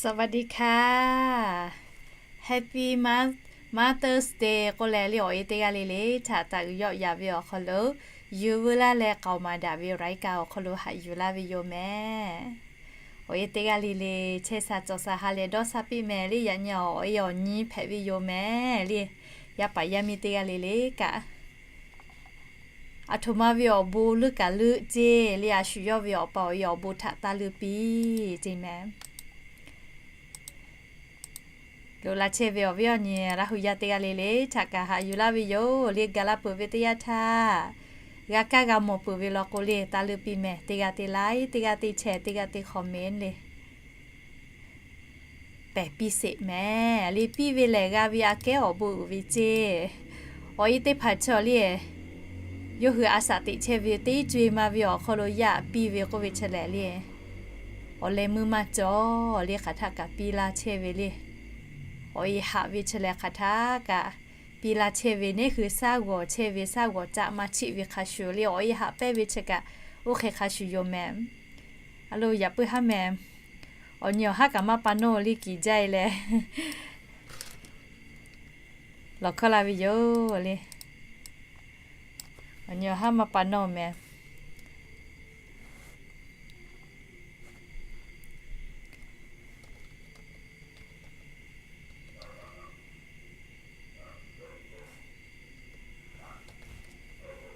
สวัสดีค่ะ Happy Mo- Mother's Day k'oˆ leh le, awˬ e teˇ g'aˇ le le htaꞈ taˍ uiˍ yawˆ yaꞈ ve awˬ hk'aw lo, yuˬ veu laˇ leh k'aoˍ maˍ daꞈ ve รายการ awˬ hk'aw lo haꞈ yuˬ laˇ ve yoˬ mehˍ. Awˬ e teˇ g'aˇ le le chehˇ sha cawˬ sha ha leh dawˇ sha piˇ mehˍ le, yaꞈ nyi awˬ e awˬ nyi hpehꞈ ve yoˬ mehˍ le. Yaˇ paˍ yaˇ miˇ teˇ g'aˇ le le kaꞈ, aˬ htoꞈ ma ve awˬ bon leuˆ kaꞈ leuˆ ceˇ le, a shu yawˇ ve awˬ pa awˬ e awˬ bon htaꞈ taˇ leuˆ piˇ ceˇ mehˍ. Loꞈ la chehˇ ve awˬ viˉ awˬ nyi Laˇ hu yaˇ teˇ g'aˇ le le htaꞈ kaꞈ haꞈ yuˬ laˇ ve yoˬ le. Gaˬ la peuˬ ve teˇ yanˇ htaˇ, g'a kaˇ g'a mawˬ peuˬ ve law k'o le, taˇ leuˆ piˇ mehˍ. Teˇ g'aˇ te like, teˇ g'aˇ te share, teˇ g'aˇ te comment le pehˬ piˇ sheˍ mehˍ le. Piˇ ve lehˬ g'a ve aꞈ kehˉ awˬ bon uiˍ ve ceˇ. Awˬ e teˇ hpaˍ chaw le, yawˇ hui a shaꞈ teꞈ chehˇ ve teˇ co-e ma ve awˬ hk'aw lo yaˇ piˇ ve k'oˆ ve chi lehˬ le, awˬ leh meuˇ maˇ cawˬ le, hk'aˬ htaˆ kaꞈ piˇ laˇ chehˇ ve le. Awˬ e haꞈ ve chi lehˬ hk'aˬ htaˆ kaꞈ piˇ laˇ chehˇ ve, neˇ hui shaˉ g'awˬ chehˇ ve, shaˉ g'awˬ caˆ maˇ chiˆ ve hk'a shuˍ le, awˬ e haꞈ pehnˇ ve chi kaꞈ oˇ hk'e hk'a shuˍ yoˬ mehˍ. A lo yaꞈ puiˉ haˉ mehˍ. Awˬ nyi awˬ haˉ kaꞈ maˇ pa nawˇ le kiˬ jaˇ e leh, lawˬ hkawˇ la ve yoˬ le. Awˬ nyi awˬ haˉ maˇ pa nawˇ mehˍ.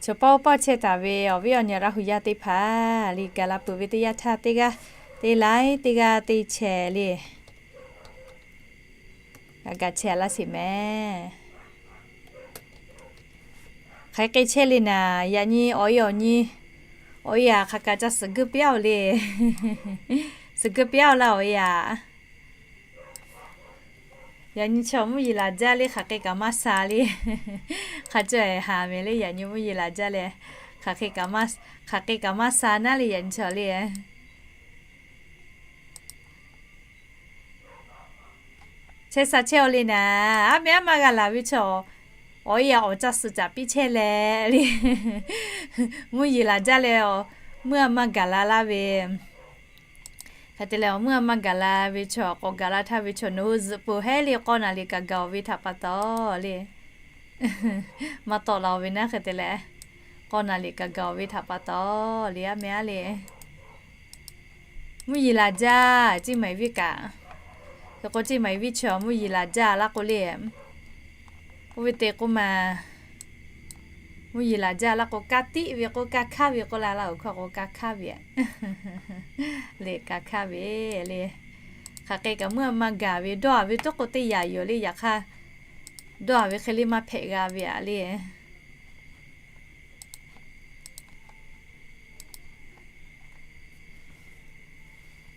Chaw pawˆ pawˆ chehˇ taˍ ve awˬ viˉ awˬ nyi Laˇ hu yaˇ teˇ hpaˍ le, gaˬ la peuˬ ve teˇ yanˇ htaˇ teˇ g'aˇ te like, teˇ g'aˇ te share le, g'a gaˬ chehˇ laˇ sheˍ mehˍ. Hk'aˬ hk'e chehˇ le naˍ, yaꞈ nyi awˬ e awˬ nyi, awˬ e aꞈ hk'aˬ kaꞈ ca suhˍ geuˆ piˇ-aˬ le. Suhˍ geuˆ piˇ-aˬ laˇ awˬ e aꞈ. Yaꞈ nyi chaw mvuhˇ yeˬ laˬ jaˇ le, hk'aˬ hk'e kaꞈ maˇ sha le. Hk'a caweh haˍ mehˍ le, yaꞈ nyi mvuhˇ yeˬ laˬ jaˇ leh, hk'aˬ hk'e kaꞈ maˇ, hk'aˬ hk'e kaꞈ maˇ sha naˉ le, yaꞈ nyi chaw le. Chehˇ sha chehˇ-aw le naˍ, aˉ meh aˉ maˇ g'a laˬ ve chaw, awˬ e aꞈ awˬ ca suhˍ caꞈ piˇ chehˇ leh le. Mvuhˇ yeˬ laˬ jaˇ leh, mvuhˇ aˬ maˇ gaˬ la laˇ ve. Hk'e te leh, awˬ mvuhˇ aˬ maˇ gaˬ la ve chaw, k'awꞈ gaˬ la htaˇ ve chaw, nawˬ hui zuhꞈ peuˬ hehˉ le, k'awˇ naˍ liꞈ kaꞈ gaˬ-oˬ ve htaꞈ pa taw le. Maˇ tawˆ la-oˬ ve naˉ, hk'e te leh, k'awˇ naˍ liꞈ kaꞈ gaˬ-oˬ ve htaꞈ pa taw le, aˉ meh aˉ le. Mvuhˇ yeˬ laˬ jaˇ, Ciˇ Maiˍ viˉ kaꞈ. Hk'e k'o, Ciˇ Maiˍ viˉ chaw mvuhˇ yeˬ laˬ jaˇ laˇ k'o le, oˇ ve te k'oˆ ma, mvuhˇ yeˬ laˬ jaˇ laˇ k'o, ka tiˆ ve k'o, ka hkaˇ ve k'oˆ la laˇ-oˬ, hkawˇ k'o ka hkaˇ ve le, ka hkaˇ ve le. Hk'aˬ hk'e kaꞈ mvuhˇ aˬ maˇ gaˬ ve, dawˇ-a ve toˉ k'o teˇ yanˇ yoˬ le, yaꞈ hk'aˇ dawˇ-a ve hk'e le maˇ hpehꞈ g'a ve aꞈ le.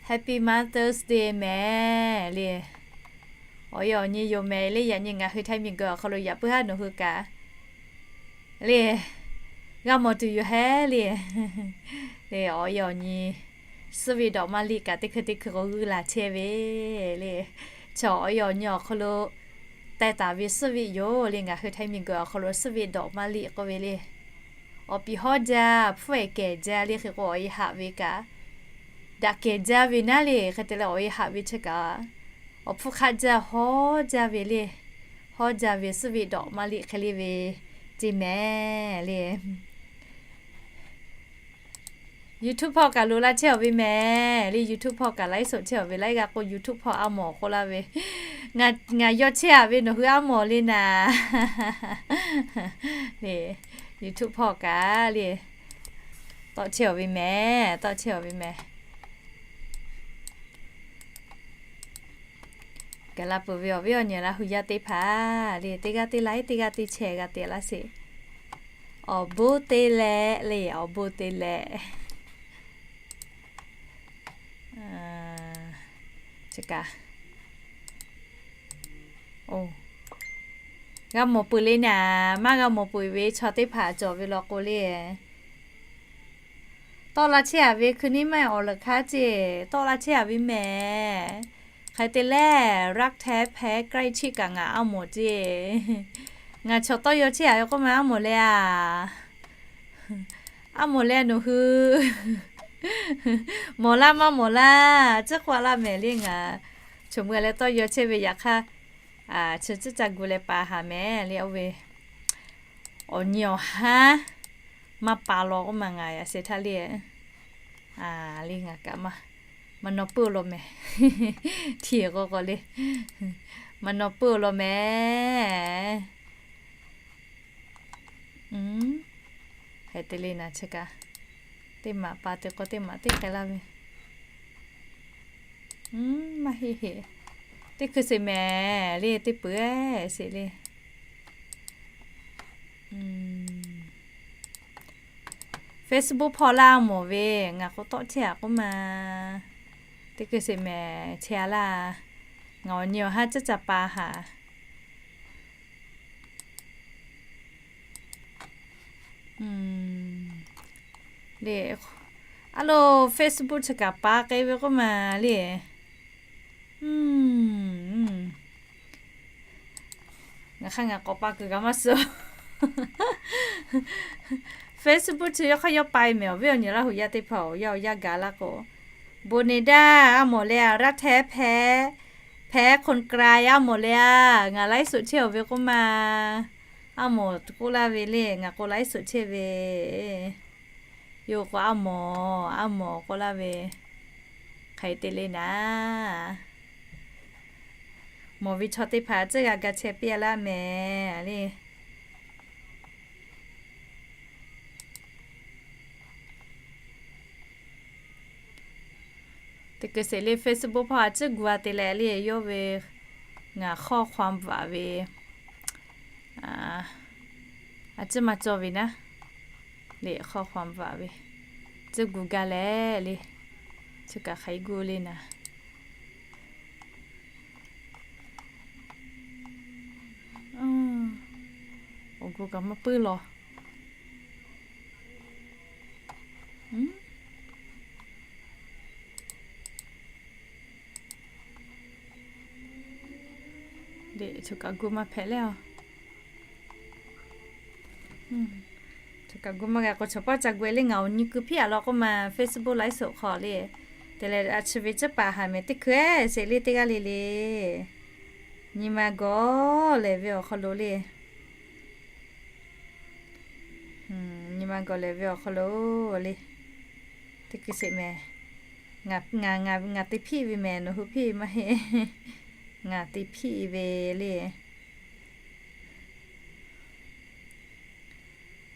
Happy Mother's Day mehˍ le. Awˬ e awˬ nyi yoˬ mehˍ le, yaꞈ nyi ngaˬ hui Htaiˇ miˬguiˬ awˬ hk'aw lo yaꞈ puiˉ haˉ nawˬ hui kaꞈ le, g'a mawˬ tuˬ yoˬ hehˉ le. Le awˬ e awˬ nyi suhˆ ve dawꞈ maˇ liꞈ kaꞈ teˇ hkui teˇ hkui k'o g'uiˇ la chehˇ ve le. Chaw awˬ e awˬ nyi awˬ hk'aw lo teh taˍ ve suhˆ ve yoˬ le, ngaˬ hui Htaiˇ miˬguiˬ awˬ hk'aw lo suhˆ ve dawꞈ maˇ liꞈ k'oˆ ve le. Awˬ piˍ hawˉ jaˇ, hpfuhˇ-ehˍ kehˬ jaˇ le, hk'e k'o awˬ e haꞈ ve kaꞈ daꞈ kehˬ jaˇ ve naˉ le. Hk'e te leh awˬ e haꞈ ve chi kaꞈ, awˬ hpfuhˇ hk'aˆ jaˇ hawˉ jaˇ ve le. Hawˉ jaˇ ve suhˆ ve dawꞈ maˇ liꞈ hk'e le ve ceˇ mehˍ le. YouTube hpawˇ kaꞈ loꞈ la chehˇ-aˬ ve mehˍ le. YouTube hpawˇ kaꞈ ไลฟ์สด chehˇ-aˬ ve, laiˉ g'aˇ k'o YouTube hpawˇ aˉ mawˬ k'oˆ laˇ ve, ngaˬ yaw chehˇ-aˬ ve nawˬ hui aˉ mawˬ le naˍ. Le YouTube hpawˇ kaꞈ le tawˆ chehˇ-aˬ ve mehˍ, tawˆ chehˇ-aˬ ve mehˍ. Gaˬ la peuˬ ve awˬ viˉ awˬ nyi Laˇ hu yaˇ teˇ hpaˍ le, teˇ g'aˇ te like, teˇ g'aˇ te share g'a te laˇ sheˍ. Awˬ bon te leh le, awˬ bon te leh. Chi kaꞈ, g'a mawˬ peuˬ le naˍ, maˇ g'a mawˬ peuˬ ve chaw teˇ hpaˍ cawˬ ve law k'o le, tawˆ la chehˇ-aˬ ve hkui neˇ maˇ awˬ leuˬ hk'aˇ ceˇ, tawˆ la chehˇ-aˬ ve mehˍ. Hk'e te leh รักแท้แพ้ใกล้ชิด kaꞈ ngaˬ aˉ mawˬ ceˇ. Ngaˬ chaw tawˇ yaw chehˇ-aˬ ve k'oˆ ma aˉ mawˬ leh a, aˉ mawˬ leh nawˬ hui mawˬ laˇ maˇ mawˬ laˇ, tcuhˉ k'oˆ laˇ mehˍ le. Ngaˬ Choˬ mui leh tawˇ yaw chehˇ ve yaꞈ hk'aˇ, chi ciˉ ca gu leh pa haˍ mehˍ le. Oˇ ve awˬ nyi awˬ haˉ maˇ pa law k'oˆ ma ngaˬ yaꞈ shehˍ htaˇ le. Le ngaˬ kaꞈ maˇ, maˇ nawˇ puiˉ law mehˍ. Htiꞈ k'o k'o le, maˇ nawˇ puiˉ law mehˍ. Hk'e te le naˍ chi kaꞈ, teˇ maꞈ pa te k'o teˇ maꞈ teˇ k'ai laˇ ve. Maˇ heˆ heˆ. Teˇ hkui sheˍ mehˍ le, teˇ peuˬ sheˍ le. Facebook hpawˇ laˇ mawˬ ve, ngaˬ k'o tawˆ chehˇ a k'oˆ ma. Teˇ hkui sheˍ mehˍ chehˇ a laˇ. Ngaˬ awˬ nyi awˬ haˉ caˉ ca pa haˍ. Le, a lo Facebook chi kaꞈ pa k'ai ve k'oˆ ma le. Ngaˬ hk'aˇ ngaˬ k'awꞈ pa kuiˬ kaꞈ maˇ suh. Facebook chi yawˇ hk'aˇ yawˇ pa e mehˍ awˬ viˉ awˬ nyi Laˇ huˍ yaˇ teˇ hpaˍ-oˬ, yaˇ awˬ yaˇ gaˬ laˇ k'o, bon ne daˇ a mawˬ le a, raˇ htehˇ hpehˇ, hpehˇ คนไกล a mawˬ le a, ngaˬ ไลฟ์สด chehˇ awˬ ve k'oˆ ma. A mawˬ k'oˆ laˇ ve le, ngaˬ k'o ไลฟ์สด chehˇ ve. Yawˇ k'o a mawˬ, a mawˬ k'oˆ laˇ ve. Hk'e te le naˍ, mawˬ ve chaw teˇ hpaˍ tcuhˉ g'a ga chehˇ piˇ a laˇ mehˍ le. Teˇ hkui sheˍ le Facebook hpawˇ a ciˉ gu a te leh le, yawˇ ve ngaˬ ข้อความ bvuhꞈ ve, a ciˉ maˇ cawˇ ve naˉ le, ข้อความ bvuhꞈ ve, ciˉ gu gaˇ leh le, chi kaꞈ hk'aˬ hk'e gu le naˍ. Awˬ gu kaꞈ maˇ puiˉ law. Deꞈ, choˬ kaꞈ gu maˇ hpehꞈ le a. Choˬ kaꞈ gu maˇ g'a k'o, chaw paˇ ca gu e le, ngaˬ awˬ nyi ku hpiˇ a law k'oˆ ma, Facebook ไลฟ์สด hk'aw le. Te leh a chi ve ciˉ paˍ haˍ mehˍ teˇ hkui sheˍ le, teˇ g'aˇ le le. Nyi ma gawˬ lehˬ ve awˬ hk'aw lo le. Nyi ma gawˬ lehˬ ve awˬ hk'aw lo le. Teˇ hkui sheˍ mehˍ. Ngaˬ, ngaˬ, ngaˬ te hpiˇ ve mehˍ, nawˬ hui hpiˇ maˇ heˆ. Ngaˬ te hpiˇ ve le.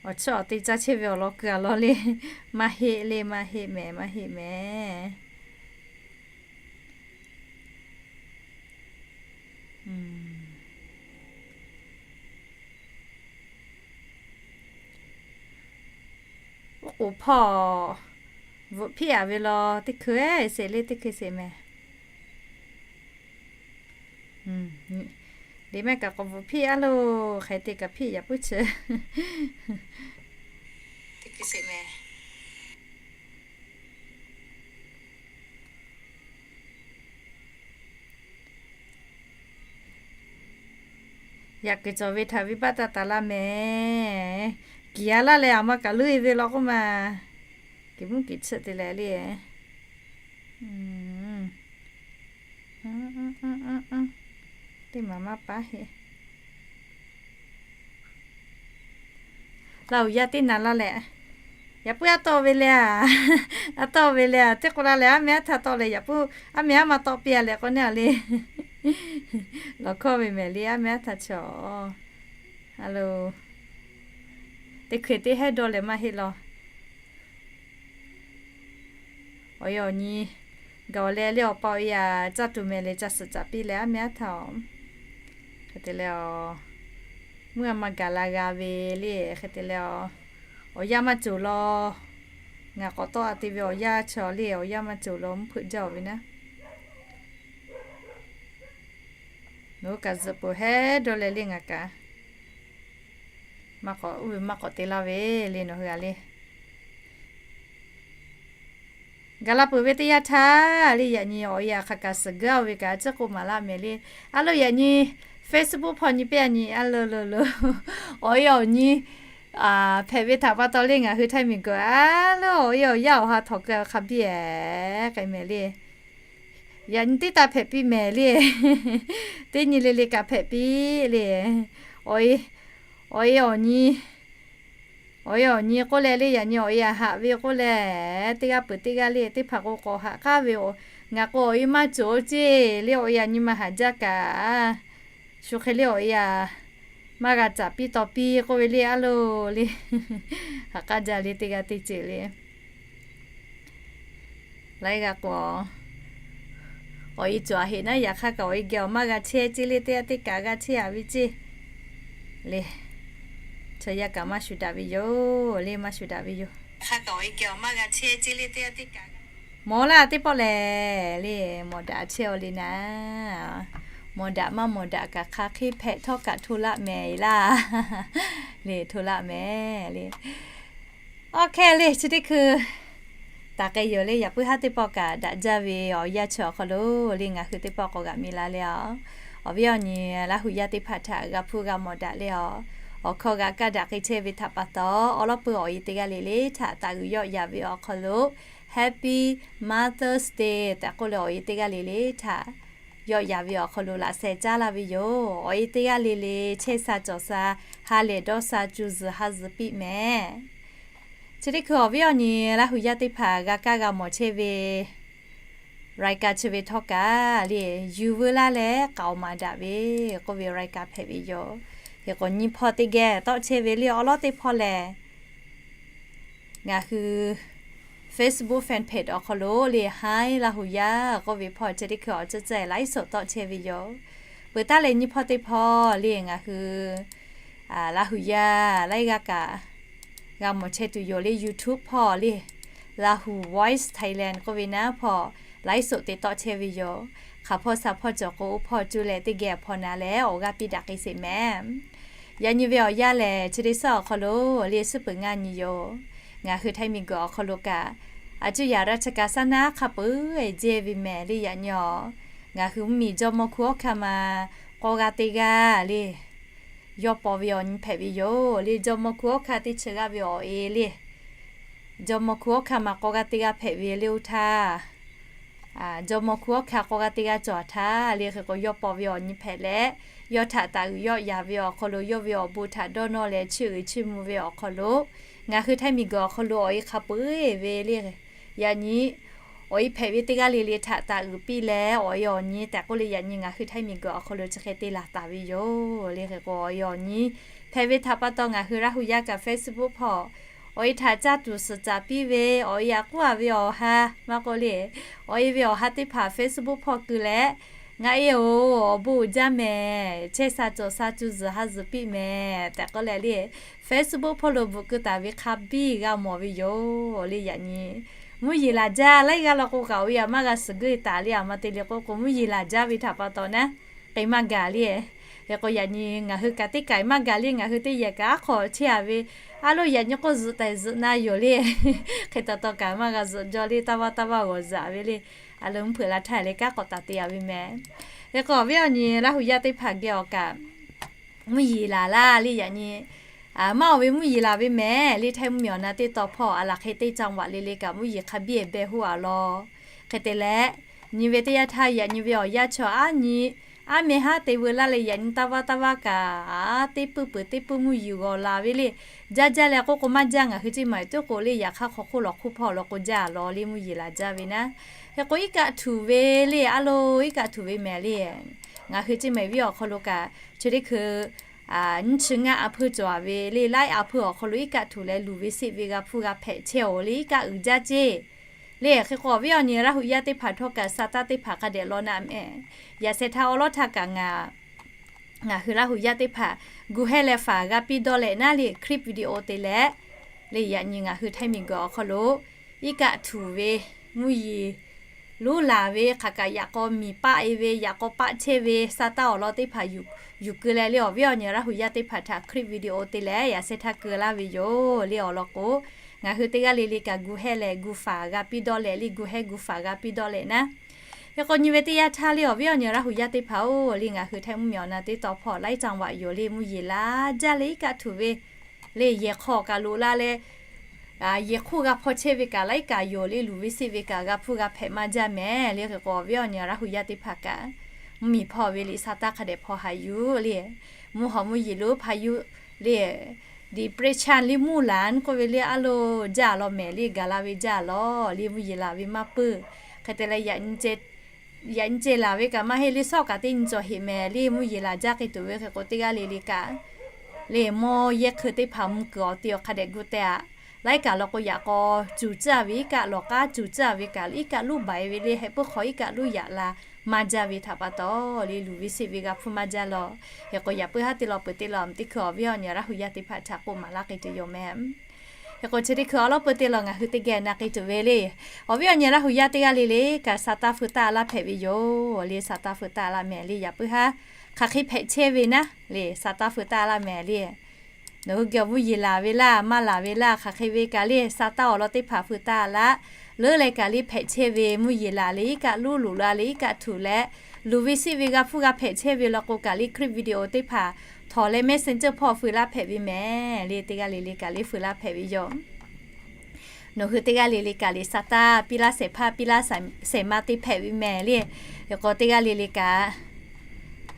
Awˬ chiˇ awˬ te caˇ chehˇ ve awˬ lawn kuiˬ a lawn le. Maˇ heˆ le, maˇ heˆ mehˍ, maˇ heˆ mehˍ. Oˉ k'oˍ hpawˇ bvuhꞈ hpiˇ a ve law, teˇ hkui sheˍ le, teˇ hkui sheˍ mehˍ. Liꞈ mehˆ kaꞈ k'awꞈ bvuhꞈ hpiˇ a loˬ, hk'e te kaꞈ hpiˇ yaꞈ puiˉ chi. Teˇ hkui sheˍ mehˍ. Yaꞈ kuiˬ cawˬ ve htaꞈ venˇbaˆ taˇ taˍ laˇ mehˍ. Kiˬ a laˇ leh aˬ ma kaꞈ luˇ e ve law k'oˆ ma. Kiˬ mvuhˇ kiˬ chiˆ te leh le. Teˇ maˬ maˇ paˉ heˆ. Laˇ huˍ yaˇ teˇ naˍ laˇ leh, yaꞈ puiˉ aˉ tawˆ ve le a, aˉ tawˆ ve le a, teˇ k'o la leh aˉ meh aˉ htaꞈ tawˆ leh yaꞈ puiˉ aˉ meh aˉ ma tawˆ piˇ a leh k'o neˇ a le. Lawˬ hkawˇ ve mehˍ le, aˉ meh aˉ htaꞈ chaw. A lo, teˇ hkui teˇ hehˉ dawˇ leh maˇ heˆ law. Awˬ yaˇ awˬ nyi gaˬ awˬ leh le awˬ pa awˬ e a caˇ tuˬ mehˍ leh ca suhˍ caˍ piˇ leh aˉ meh aˉ htaꞈ. Hk'e te leh, mvuhˇ a ma gaˬ la g'a ve le. Hk'e te leh, awˬ yanˇ maˇ cawˬ law. Ngaˬ k'awꞈ tawˆ a te ve awˬ yanˇ chaw le, awˬ yanˇ maˇ cawˬ law mvuhˇ hpeuꞈ jaˇ oˬ ve naˉ. Nawˬ hui kaꞈ zuhꞈ peuˬ hehˉ dawˇ leh le ngaˬ kaꞈ. Maˇ k'awꞈ uˉ ve maˇ k'awꞈ te laˇ ve le nawˬ hui a le. Gaˬ la peuˬ ve teˇ yanˇ htaˇ le yaꞈ nyi awˬ e a hk'aˬ kaꞈ suhˍ geuˉ oˬ ve kaꞈ a ciˉ k'oˆ maˍ laˇ mehˍ le. A lo yaꞈ nyi Facebook hpawˇ nyi piˇ a nyi a lo lo lo. Awˬ e awˬ nyi hpehꞈ ve htaꞈ pa taw le ngaˬ hui Htaiˇ miˬ guiˬ a lo awˬ e awˬ yaˇ awˬ ha htawnˍ keu hk'a biˇ ehˍ k'ai mehˍ le. Yaꞈ nyi teˇ taˇ hpehꞈ piˇ mehˍ le. Teˇ nyi le le kaꞈ hpehꞈ piˇ le. Awˬ e, awˬ e awˬ nyi, awˬ e awˬ nyi k'oˆ leh le, yaꞈ nyi awˬ e aꞈ haꞈ ve k'oˆ leh, teˇ g'aˇ peuˬ teˇ g'aˇ le teˇ hpaˍ k'o k'awꞈ haꞈ k'aˉ ve, ngaˬ k'o awˬ e maˇ cawˬ ceˇ le, awˬ e aꞈ nyi ma haꞈ jaˇ kaꞈ, shu hk'e le awˬ e aꞈ maˇ g'a caˍ piˇ taw piˇ k'oˆ ve le, a loˬ le. Haꞈ k'aˉ jaˇ le teˇ g'aˇ teˇ ceuˬ le. Laiˉ g'aˇ k'o, awˬ e cawˬ aꞈ heꞈ naˉ, yaꞈ hk'aˇ kaꞈ awˬ e geh awˬ maˇ g'a chehˇ ceˇ le, teˇ g'aˇ teˇ kaꞈ g'a chehˇ a ve ceˇ le. Chaw yaˇ kaꞈ maˇ shu daꞈ ve yoˬ le, maˇ shu daꞈ ve yoˬ. Mawˬ laˇ teˇ pawˆ lehˬ le, mawˬ daꞈ chehˇ aw le naˉ. Mawˬ daꞈ maˇ mawˬ daꞈ kaꞈ hk'a hk'e hpehꞈ htawˇ kaꞈ hto laˆ mehˍ laˇ le, hto laˆ mehˍ le. Awˬ hk'e le chi teˇ hkui taˍ k'ai yoˬ le, yaꞈ puiˉ haˉ teˇ pawˆ kaꞈ daꞈ jaˇ ve awˬ yanˇ chi awˬ hk'aw lo le, ngaˬ hui teˇ pawˆ k'awꞈ g'aꞈ mi la le a. Awˬ viˉ awˬ nyi Laˇ huˍ yaˇ teˇ hpaˍ htaꞈ g'a hpuˇ g'a mawˬ daꞈ le a. Awˬ hkawˇ g'a kaˇ daꞈ k'ai chehˇ ve htaꞈ pa taw, awˬ lawn peuˬ awˬ e teˇ g'aˇ le le htaꞈ taˍ g'uiˬ yawˆ yaꞈ ve awˬ hk'aw lo Happy Mother's Day tehꞈ k'oˆ leh awˬ e teˇ g'aˇ le le htaꞈ yawˆ yaꞈ ve awˬ hk'aw lo laꞈ sheh caˉ laˇ ve yoˬ. Awˬ e teˇ g'aˇ le le chehˇ sha cawˬ sha, ha lehˬ dawˇ sha, cuˇ zuhˬ ha zuhˬ piˇ mehˍ. Chi teˇ hkui awˬ viˉ awˬ nyi Laˇ huˍ yaˇ teˇ hpaˍ g'a kaˇ g'a mawˬ chehˇ ve รายการ chi ve htawˇ kaꞈ le, yuˬ veu laˇ leh k'aoˍ maˍ daꞈ ve k'oˆ ve รายการ hpehꞈ ve yoˬ. Hk'e k'o nyi hpawˇ teˇ geh tawˆ chehˇ ve le awˬ lawn teˇ hpawˇ lehˬ, ngaˬ hui Facebook fan page awˬ hk'aw lo le, Hi Laˇ huˍ yaˇ k'oˆ ve hpawˇ chi teˇ hkui awˬ ceuˬ ceuˬ laiˉ soˍ tawˆ chehˇ ve yoˬ. Peuˬ taˉ leh nyi hpawˇ teˇ hpawˇ le ngaˬ hui Laˇ huˍ yaˇ laiˉ g'aˇ kaꞈ g'a mawˬ chehˇ tuˬ yoˬ le, YouTube hpawˇ le, Lahu Voice Thailand k'oˆ ve naˉ hpawˇ laiˉ soˍ te tawˆ chehˇ ve yoˬ. Hk'aˬ hpawˇ sha hpawˇ cawˬ k'o, oˇ hpawˇ cuˇ leh teˇ geh awˬ hpaw na leh awˬ g'aˇ piˇ daꞈ k'ai sheˍ mehˍ. Yaꞈ nyi ve awˬ yanˇ lehˬ, chi teˇ suhˉ awˬ hk'aw lo le, suhˉ peuˬ ngaˇ nyi yoˬ. Ngaˬ hui htaiˇ miˬ guiˬ awˬ hk'aw lo kaꞈ, a cuˇ yaꞈ ราชการ saˉ naˉ hk'a peuˬ e jehˇ ve mehˍ le. Yaꞈ nyi awˬ, ngaˬ hui mvuhˇmiˬ jawˇmawˇ hku awˉ hkaˇ ma k'aw g'a teˇ g'aˇ le, yawˇ paw ve awˬ nyi hpehꞈ ve yoˬ le. Jawˇmawˇ hku awˉ hkaˇ teˇ chi g'aˇ ve awˬ e le, jawˇmawˇ hku awˉ hkaˇ ma k'aw g'a teˇ g'aˇ hpehꞈ ve le. Oˇ htaˇ, jawˇmawˇ hku awˉ hkaˇ k'aw g'a teˇ g'aˇ cawˬ htaˇ le, hk'e k'o yawˇ paw ve awˬ nyi hpehꞈ leh, yawˇ htaꞈ taˍ g'uiˬ yawˆ yaˍ ve awˬ hk'aw lo, yawˇ ve awˬ bon htaꞈ dawˇ nawˇ leh chiˇ uiˍ chiˇ mvuh ve awˬ hk'aw lo, ngaˬ hui htaiˇ miˬ guiˬ awˬ hk'aw lo awˬ e hk'a peuˬ e ve le. Yaꞈ nyi awˬ e hpehꞈ ve teˇ g'aˇ le le htaꞈ taˍ g'uiˬ piˇ leh, awˬ e awˬ nyi tehꞈ k'oˆ le, yaꞈ nyi ngaˬ hui htaiˇ miˬ guiˬ awˬ hk'aw lo chi hk'e te laˬ taˍ ve yoˬ le. Hk'e k'o awˬ e awˬ nyi hpehꞈ ve htaꞈ pa taw, ngaˬ hui Laˇ huˍ yaˇ kaꞈ Facebook hpawˇ awˬ e htaꞈ caˇ tuˬ suhˍ caˍ piˇ ve, awˬ e aꞈ k'oˆ a ve awˬ ha maˇ k'oˆ le, awˬ e ve awˬ ha teˇ hpaˍ Facebook hpawˇ keu leh, ngaˬ e oˬ awˬ bon uiˍ jaˇ mehˍ, chehˇ sha cawˬ sha, cuˇ zuhˬ ha zuhˬ piˇ mehˍ tehꞈ k'oˆ leh le, Facebook hpawˇ lo bvuhꞈ keu taˍ ve hk'a biˇ g'a mawˬ ve yoˬ le. Yaꞈ nyi mvuhˇ yeˬ laˬ jaˇ, laiˉ g'aˇ law k'o kaꞈ awˬ e aꞈ maˇ g'a suhˍ geuˆ taˍ le, aˬ ma te le k'oˆ k'o mvuhˇ yeˬ laˬ jaˇ ve htaꞈ pa taw naˉ, k'ai maˇ gaˬ le. Hk'e k'o yaꞈ nyi ngaˬ hui kaꞈ teˇ k'ai maˇ gaˬ le, ngaˬ hui teˇ yehˬ kaꞈ aˉ hk'aw chehˇ a ve, a loˉ yaꞈ nyi k'oˆ zuhꞈ tehꞈ zuhꞈ na yoˬ le. Hk'e taw taw kaꞈ maˇ g'a zuhꞈ jaw le, taˇ vaˇ taˇ vaˇ g'awˬ zaꞈ ve le. A loˉ mvuhˇ hpeuꞈ la htaˇ le kanˉ k'awꞈ taˍ te a ve mehˍ. Hk'e k'o awˬ viˉ awˬ nyi Laˇ huˍ yaˇ teˇ hpaˍ geh awˬ kaꞈ mvuhˇ yeˬ laˬ laˇ le. Yaꞈ nyi maˇ oˬ ve mvuhˇ yeˬ laˬ ve mehˍ le. Htaiˇ mvuhˇmiˬ awˬ na teˇ taw hpawˇ a laˬ hk'e teˇ จังหวัด le le kaꞈ mvuhˇ yeˬ hk'a biˇ e beh hoˆ a law. Hk'e te leh, nyi ve teˇ yanˇ htaˇ yaꞈ nyi ve awˬ yanˇ chaw aˉ nyi aˉ meh haˉ te veu laˇ leh, yaꞈ nyi taˇ vaˇ taˇ vaˇ kaꞈ, teˇ puiˇ peuˬ teˇ puiˇ mvuhˇ yeˬ g'awˬ laˬ ve le. Jaˇ jaˇ leh k'oˆ k'o maˇ jaˇ, ngaˬ hui ceˇ maˬ tuˉ k'o le, yaꞈ hk'aˇ hk'aw hk'oˆ lawˬ hk'oˆ hpawˇ law k'o jaˇ a law le, mvuhˇ yeˬ laˬ jaˇ ve naˉ. Hk'e k'o iˉ kaˆ htuꞈ ve le, a loˉ iˉ kaˆ htuꞈ ve mehˍ le. Ngaˬ hui ceˇ maˬ viˉ awˬ hk'aw lo kaꞈ chi teˇ hkui nyiˇ chi ngaˇ a hpeuˇ cawˬ a ve le, laiˉ a hpeuˇ awˬ hk'aw lo iˉ kaˆ htuꞈ leh luˬ ve seˆ ve g'a hpuˇ g'a hpehꞈ chehˇ oˬ le, iˉ kaˆ uiˍ jaˇ ceˇ le. Hk'e k'o awˬ viˉ awˬ nyi Laˇ huˍ yaˇ teˇ hpaˍ htawˇ kaꞈ sa taˇ teˇ hpaˍ hk'a dehꞈ law naˆ mehˍ. Yaꞈ sheh htaˇ awˬ lawn htaˇ kaꞈ ngaˬ ngaˬ hui Laˇ huˍ yaˇ teˇ hpaˍ gu hehˇ leh faˍ g'a piˇ dawˇ leh naˉ le, clip video te leh le, yaꞈ nyi ngaˬ hui Htaiˇ miˬ guiˬ awˬ hk'aw lo iˉ kaˆ htuꞈ ve mvuhˇ yeˬ lonˉ laˬ ve hk'aˬ kaꞈ yaꞈ k'aw miˬ paˆ e ve, yaꞈ k'aw paˆ chehˇ ve sa taˇ awˬ lawn teˇ hpaˍ yuˬ keu leh le, awˬ viˉ awˬ nyi Laˇ huˍ yaˇ teˇ hpaˍ htaꞈ clip video te leh yaꞈ sheh htaˇ keu laˇ ve yoˬ le. Awˬ lawn k'o, ngaˬ hui teˇ g'aˇ le le kaꞈ gu hehˇ leh gu faˍ g'a piˇ dawˇ leh le, gu hehˇ gu faˍ g'a piˇ dawˇ leh naˉ. Hk'e k'o nyi ve teˇ yanˇ htaˇ le, awˬ viˉ awˬ nyi Laˇ huˍ yaˇ teˇ hpaˍ-oˬ le, ngaˬ hui Htaiˇ mvuhˇmiˬ awˬ na teˇ taw hpawˇ laiˉ caˇ vaꞈ yoˬ le, mvuhˇ yeˬ laˬ jaˇ leh iˉ kaˆ htuꞈ ve le, yehˬ hk'aw kaꞈ loꞈ la leh Yehˬ hk'oˆ g'a hpaw chehˇ ve kaꞈ laiˉ kaꞈ yoˬ le, luˬ ve siˆ ve kaꞈ g'a hpuˇ g'a hpehꞈ maˇ jaˇ mehˍ le. Hk'e k'o awˬ viˉ awˬ nyi Laˇ hu yaˇ teˇ hpaˍ kaꞈ, mvuhˇmiˬ hpawˇ ve liꞈ sa taˇ hk'a dehꞈ hpaw haꞈ yuˬ le. Mvuhˇ haw mvuhˇ yeˬ lonˉ hpaˇ yuˬ le, depression le, muˇ laˬ k'oˆ ve le, a lo jaˇ law mehˍ le, gaˬ la ve jaˇ law le, mvuhˇ yeˬ laˬ ve maˇ peuˬ. Hk'e te leh, yaꞈ nyi ceh laˬ ve kaꞈ maˇ heˆ le, sawˉ kaꞈ teˇ nyi cawˬ heꞈ mehˍ le, mvuhˇ yeˬ laˬ jaˇ hk'e tuˬ ve hk'e k'o, teˇ g'aˇ le le kaꞈ le, mawˇ yehˇ hkui teˇ hpaˍ mvuh kuiˬ awˬ te awˬ hk'a dehꞈ gu teh aꞈ. Laiˉ kaꞈ law k'o, yaꞈ k'aw cuˬ tcuhˉ ve iˉ kaˆ, lawˬ k'aˉ cuˬ tcuhˉ ve kaꞈ iˉ kaˆ luˇ baˬ e ve le, heh puiˉ hk'aw iˉ kaˆ luˇ yaꞈ la maˇ jaˇ ve htaꞈ pa taw le, luˬ ve siˆ ve g'a hpuˇ maˇ jaˇ law. Hk'e k'o, yaꞈ puiˉ haˉ te law peuˬ te law, teˇ hkui awˬ viˉ awˬ nyi Laˇ hu yaˇ teˇ hpaˍ htaꞈ k'oˆ maˍ laˇ k'ai tuˬ yoˬ mehˍ. Hk'e k'o, chi teˇ hkui awˬ lawn peuˬ te law ngaˬ hui teˇ geh na k'ai tuˬ ve le, awˬ viˉ awˬ nyi Laˇ hu yaˇ teˇ g'aˇ le le kaꞈ sa taˇ feu taˇ laˇ hpehꞈ ve yoˬ le. Sa taˇ feu taˇ laˇ mehˍ le, yaꞈ puiˉ haˉ hk'aˬ hk'e hpehꞈ chehˇ ve naˉ le, sa taˇ feu taˇ laˇ mehˍ le. Nawˬ hui geh awˬ mvuhˇ yeˬ laˬ ve laˇ, maˇ laˬ ve laˇ, hk'aˬ hk'e ve kaꞈ le, sa taˇ awˬ lawn teˇ hpaˍ feu taˇ laˇ. Leuˉ leh kaꞈ le hpehꞈ chehˇ ve, mvuhˇ yeˬ laˬ le iˉ kaˆ luˇ, loꞈ la le iˉ kaˆ htuꞈ leh, luˬ ve siˆ ve g'a hpuˇ g'a hpehꞈ chehˇ ve law k'o kaꞈ le, clip video teˇ hpaˍ htawnˍ leh Messenger hpawˇ feu laˇ hpehꞈ ve mehˍ le. Teˇ g'aˇ le le kaꞈ le feu laˇ hpehꞈ ve yoˬ. Nawˬ hui teˇ g'aˇ le le kaꞈ le sa taˇ piˇ laˇ shehˍ hpaˇ piˇ laˇ shehˍ ma te hpehꞈ ve mehˍ le. Hk'e k'o, teˇ g'aˇ le le kaꞈ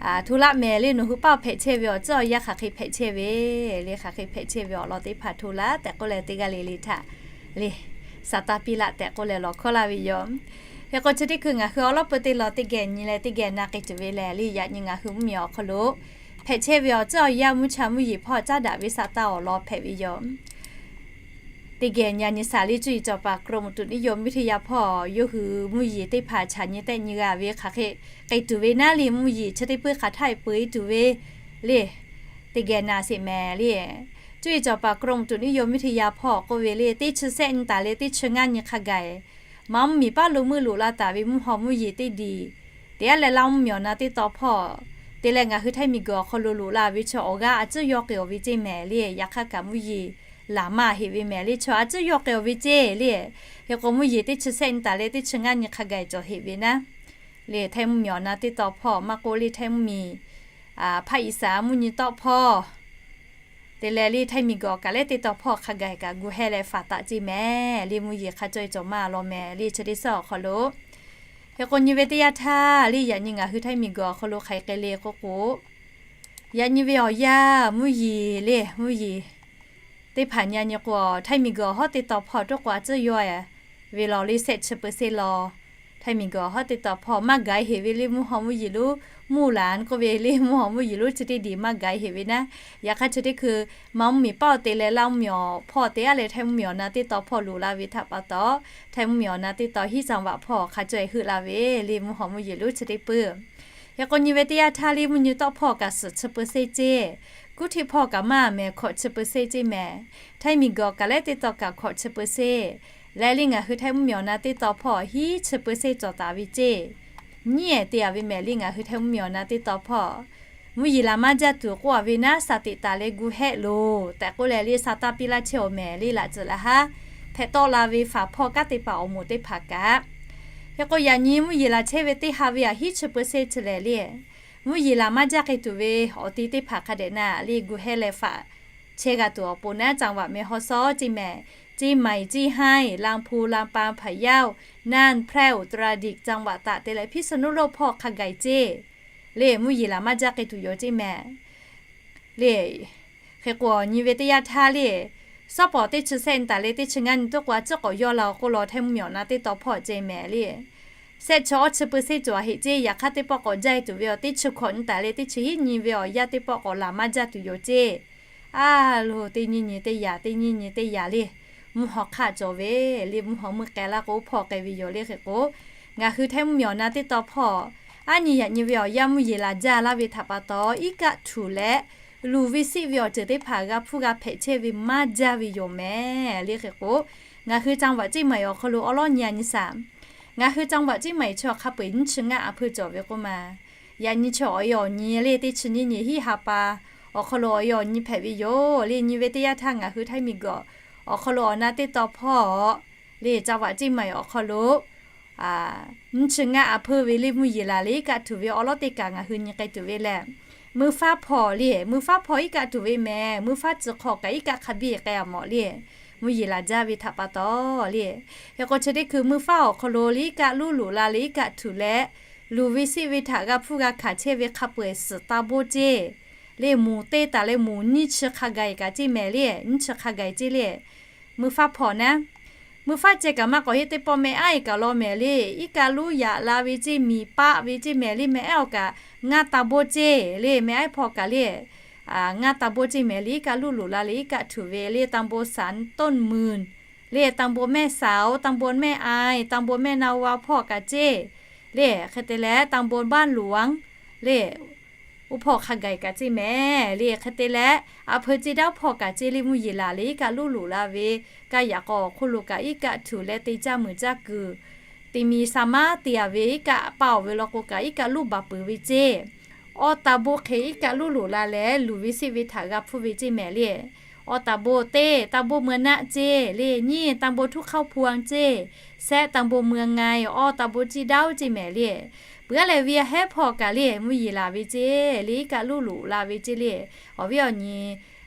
hto laˇ mehˍ le, nawˬ hui paˇ hpehꞈ chehˇ ve awˬ tcuhˉ awˬ yanˇ hk'aˬ hk'e hpehꞈ chehˇ ve le, hk'aˬ hk'e hpehꞈ chehˇ ve awˬ lawn teˇ hpaˍ hto laˇ tehꞈ k'oˆ leh, teˇ g'aˇ le le htaꞈ le sa taˇ piˇ laˇ tehꞈ k'oˆ leh lawˬ hkawˇ laˇ ve yoˬ. Hk'e k'o, chi teˇ hkui ngaˬ hui awˬ lawn peuˬ te law teˇ geh nyi leh teˇ geh na k'ai tuˬ ve lehˬ le, yaꞈ nyi ngaˬ hui mvuhˇmiˬ awˬ hk'aw lo hpehꞈ chehˇ ve awˬ tcuhˉ awˬ yanˇ mvuhˇ cha mvuhˇ yeˬ hpawˇ caˉ daꞈ ve sa taˇ awˬ lawn hpehꞈ ve yoˬ. Teˇ geh nyi nyi shaˍ le, cuˇ yiˍ cawˬ paˍ กรมอุตุนิยมวิทยา hpawˇ yawˇ hui mvuhˇ yeˬ teˇ hpaˍ chaꞈ nyi tehˆ nyi g'a ve hk'aˬ hk'e k'ai tuˬ ve naˉ le, mvuhˇ yeˬ chi teˇ puiˉ hk'aˬ htaˇ e peu e tuˬ ve le, teˇ geh na sheˍ mehˍ le. Cuˇ yiˍ cawˬ paˍ กรมอุตุนิยมวิทยา hpawˇ k'oˆ ve le, teˇ chi sehˆ nyi taˍ leh teˇ chi ngaˇ nyi hk'a gaˬ, maˇ mvuhˇmiˬ paˉ lo meuˇ loꞈ la taˍ ve mvuhˇ haw mvuhˇ yeˬ teˇ diˬ, teˇ g'aˇ leh Laˇ mvuhˇmiˬ awˬ na teˇ taw hpawˇ, te leh ngaˬ hui Htaiˇ miˬguiˬ awˬ hk'aw lo loꞈ la ve chaw awˬ g'aˇ a tcuhˉ yawˇ k'ai awˬ ve ceˇ mehˍ le. Yaꞈ hk'aˇ kaꞈ mvuhˇ yeˬ laˬ maˇ heꞈ ve mehˍ le, chaw a tcuhˉ yawˇ k'ai awˬ ve ceˇ le. Hk'e k'o, mvuhˇ yeˬ teˇ chi sehˆ nyi taˍ leh teˇ chi ngaˇ nyi hk'a gaˬ cawˬ heꞈ ve naˉ le, Htaiˇ mvuhˇmiˬ awˬ na teˇ taw hpawˇ maˇ k'oˆ le, Htaiˇ mvuhˇmiˬ hpaˇ iˍ saˍ mvuhˇ nyi tawˆ hpawˇ te leh le, Htaiˇ miˬguiˬ awˬ kaꞈ leh teˇ taw hpawˇ hk'a gaˬ kaꞈ gu hehˇ leh faˍ taˍ ceˇ mehˍ le, mvuhˇ yeˬ hk'a caweh cawˬ maˇ law mehˍ le, chi teˇ suhˉ awˬ hk'aw lo. Hk'e k'o, nyi ve teˇ yanˇ htaˇ le, yaꞈ nyi ngaˬ hui Htaiˇ miˬguiˬ awˬ hk'aw lo hk'aˬ hk'e le k'oˆ k'o, yaꞈ nyi ve awˬ yanˇ mvuhˇ yeˬ le, mvuhˇ yeˬ teˇ hpaˍ nyi nyi k'o, Htaiˇ miˬguiˬ awˬ hawˉ teˇ taw hpawˇ toˉ k'o a tcuhˉ yawˇ ve law le, sehˆ chi peu se law. Htaiˇ miˬguiˬ awˬ hawˉ teˇ taw hpawˇ maˇ gaˬ heꞈ ve le, mvuhˇ haw mvuhˇ yeˬ lonˉ, muˇ laˬ k'oˆ ve le, mvuhˇ haw mvuhˇ yeˬ lonˉ chi teˇ diˬ maˇ gaˬ heꞈ ve naˉ. Yaꞈ hk'aˇ chi teˇ hkui maˇ mvuhˇmiˬ paˉ awˬ te leh Laˇ mvuhˇmiˬ awˬ hpawˇ teˇ g'aˇ leh Htaiˇ mvuhˇmiˬ awˬ na teˇ taw hpawˇ loꞈ la ve htaꞈ pa taw, Htaiˇ mvuhˇmiˬ awˬ na teˇ taw hiˉ caˇ vaꞈ hpawˇ hk'a caweh heuˆ la ve le, mvuhˇ haw mvuhˇ yeˬ lonˉ chi teˇ puiˉ. Hk'e k'o, nyi ve teˇ yanˇ htaˇ le, mvuhˇ nyi tawˆ hpawˇ kaꞈ suhˍ chi peu se ceˇ, kuˉ htiˆ hpawˇ kaꞈ maˇ mehˍ hkawꞈ chi peu se ceˇ mehˍ. Htaiˇ miˬguiˬ awˬ kaꞈ leh teˇ taw kaꞈ hkawꞈ chi peu se leh le, ngaˬ hui Htaiˇ mvuhˇmiˬ awˬ na teˇ taw hpawˇ hiˉ chi peu se cawˬ taˍ ve ceˇ. Nyiˉ ehˍ te a ve mehˍ le, ngaˬ hui Htaiˇ mvuhˇmiˬ awˬ na teˇ taw hpawˇ mvuhˇ yeˬ laˬ maˇ jaˇ tuˬ k'oˆ a ve naˉ, sa teꞈ taˍ leh gu hehˆ loˬ tehꞈ k'oˆ leh le, sa taˇ piˇ laˇ chehˇ awˬ mehˍ le, laꞈ tcuhꞈ laˬ haˉ hpehꞈ tawˆ la ve faˍ hpawˇ kanˉ te paˍ awˬ moˍ teˇ hpaˍ kaꞈ. Hk'e k'o, yaꞈ nyi mvuhˇ yeˬ laˬ chehˇ ve teˇ ha ve aꞈ hiˉ chi peu se chi lehˬ le, mvuhˇ yeˬ laˬ maˇ jaˇ k'ai tuˬ ve awˬ ti teˇ hpaˍ hk'a dehꞈ na le gu hehˆ leh faꞈ chehˇ g'a tuˬ awˬ pon naˉ, จังหวัดแม่ฮ่องสอน ceˇ mehˍ, เชียงใหม่ Ceˇ hai, ลำพูน ลำปาง พะเยา น่าน แพร่ อุตรดิตถ์ จังหวัดตาก te leh พิษณุโลก hpawˇ hk'a gaˬ ceˇ le, mvuhˇ yeˬ laˬ maˇ jaˇ k'ai tuˬ yoˬ ceˇ mehˍ le. Hk'e k'o, nyi ve teˇ yanˇ htaˇ le, sawˉ pawˍ teˇ chi sehˆ nyi taˍ leh teˇ chi ngaˇ nyi toˉ k'o a tcuhˉ k'awꞈ yawˇ la awˬ k'oˆ law, Htaiˇ mvuhˇmiˬ awˬ na teˇ taw hpawˇ ceˇ mehˍ le. Sehˆ chi awˇ chi peu se cawˬ heꞈ ceˇ, yaꞈ hk'aˇ teˇ pawˆ k'awꞈ jaˇ tuˬ ve awˬ teˇ chi hkawꞈ nyi taˍ leh teˇ chi hiˉ nyi ve awˬ yanˇ teˇ pawˆ k'awꞈ laˬ maˇ jaˇ tuˬ yoˬ ceˇ. A loˬ, teˇ nyi nyi teˇ yanˇ, teˇ nyi nyi teˇ yanˇ le, mvuhˇ haw hk'aˆ cawˬ ve le, mvuhˇ haw meuˇ k'ai laˇ k'o hpawˇ k'ai ve yoˬ le. Hk'e k'o, ngaˬ hui Htaiˇ mvuhˇmiˬ awˬ na teˇ taw hpawˇ aˉ nyi yaꞈ nyi ve awˬ yanˇ mvuhˇ yeˬ laˬ jaˇ laˇ ve htaꞈ pa taw, iˉ kaˆ htuꞈ leh luˬ ve siˆ ve awˬ ceuˬ teˇ hpaˍ g'a hpuˇ g'a hpehꞈ chehˇ ve maˇ jaˇ ve yoˬ mehˍ le. Hk'e k'o, ngaˬ hui จังหวัดเชียงใหม่ awˬ hk'aw lo awˉ lawˉ nyi a nyi shaˍ. Ngaˬ hui จังหวัดเชียงใหม่ chaw hk'a peu eˬ nyiˇ chi ngaˇ a hpeu cawˬ ve k'oˆ ma. Yaꞈ nyi chaw awˬ e awˬ nyi le, teˇ chi nyiˇ nyi hiˉ ha pa awˬ hk'aw lo awˬ e awˬ nyi hpehꞈ ve yoˬ le. Nyi ve teˇ yanˇ htaˇ ngaˬ hui Htaiˇ miˬguiˬ awˬ hk'aw lo awˬ na teˇ taw hpawˇ le, จังหวัดเชียงใหม่ awˬ hk'aw lo nyiˇ chi ngaˇ a hpeu ve le, mvuhˇ yeˬ laˬ le iˉ kaˆ htuꞈ ve awˉ lawˉ teˇ kaꞈ ngaˬ hui nyi k'ai tuˬ ve lehˬ, meuˇ faˉ hpawˇ le, meuˇ faˉ hpawˇ iˉ kaˆ htuꞈ ve mehˍ, meuˇ faˉ tcuh hk'aw kaꞈ iˉ kaˆ hk'a biˇ k'ai a mawˬ le. mvuhˇ yeˬ laˬ jaˇ ve htaꞈ pa taw le. Hk'e k'o chi teˇ hkui mvuhˇ faˉ awˬ hk'aw lo le iˉ kaˆ luˉ loꞈ la le iˉ kaˆ htuꞈ leh, luˬ ve seˆ ve htaꞈ g'a hpfuhˇ g'a hkanˍ chehˇ ve hk'a peu-eˬ suhˍ tanˇ bon ceˇ le, moˍ teˇ taˍ leh moˍ nyiˇ chi hk'a gaˬ kaꞈ ceˇ mehˍ le, nyiˇ chi hk'a gaˬ ceˇ le. Mvuhˇ faˉ hpawˇ naˉ, mvuhˇ faˉ ceh kaꞈ maˇ k'awꞈ heˆ, teˇ pawˆ meh aˉ e kaꞈ law mehˍ le. Iˉ kaˆ luˉ yaꞈ la ve ceˇ, miˬ paˆ ve ceˇ mehˍ le, meh aˉ awˬ kaꞈ ngaˇ tanˇ bon ceˇ le, meh aˉ hpawˇ kaꞈ le ngaˇ tanˇ bon ceˇ mehˍ le. Iˉ kaˆ luˉ loꞈ la leh iˉ kaˆ htuꞈ ve le, tanˇ bon saˍ toˆ muiˬ le, tanˇ bon mehˆ saˍ-oˬ, tanˇ bon mehˆ aiˍ, tanˇ bon mehˆ na va hpawˇ kaꞈ ceˇ le. Hk'e te leh tanˇ bon baˆ loˍ-anˉ le, oˇ hpawˇ hk'a gaˬ kaꞈ ceˇ mehˍ le. Hk'e te leh a hpeu ceˇ daˇ hpawˇ kaꞈ ceˇ le, mvuhˇ yeˬ laˬ leh iˉ kaˆ luˉ loꞈ la ve, kaˇ yaꞈ k'aw awˬ hk'oˆ lo kaꞈ iˉ kaˆ htuꞈ leh te caˇ muiˬ caˇ kuiˬ, teˇ miˬ saˍ maˉ te-a ve iˉ kaˆ paˇ-oˬ ve law k'o kaꞈ iˉ kaˆ luˉ baˬ peuˬ ve ceˇ. Awˇ tanˇ bon hk'e iˉ kaˆ luˉ loꞈ la leh luˬ ve seˆ ve htaꞈ g'a hpfuhˇ ve ceˇ mehˍ le. Awˇ tanˇ bon teˇ, tanˇ bon mui naˆ ceˇ le, nyiˇ tanˇ bon htuˉ hk'aoˇ hpu-anˉ ceˇ, sehˆ tanˇ bon mui ngaˇ, awˇ tanˇ bon ceˇ daˇ-oˬ ceˇ mehˍ le. Peuˬ-a lehˬ ve a hehˉ hpawˇ kaꞈ le mvuhˇ yeˬ laˬ ve ceˇ le, iˉ kaˆ luˉ loꞈ la ve ceˇ le. Awˬ viˉ awˬ nyi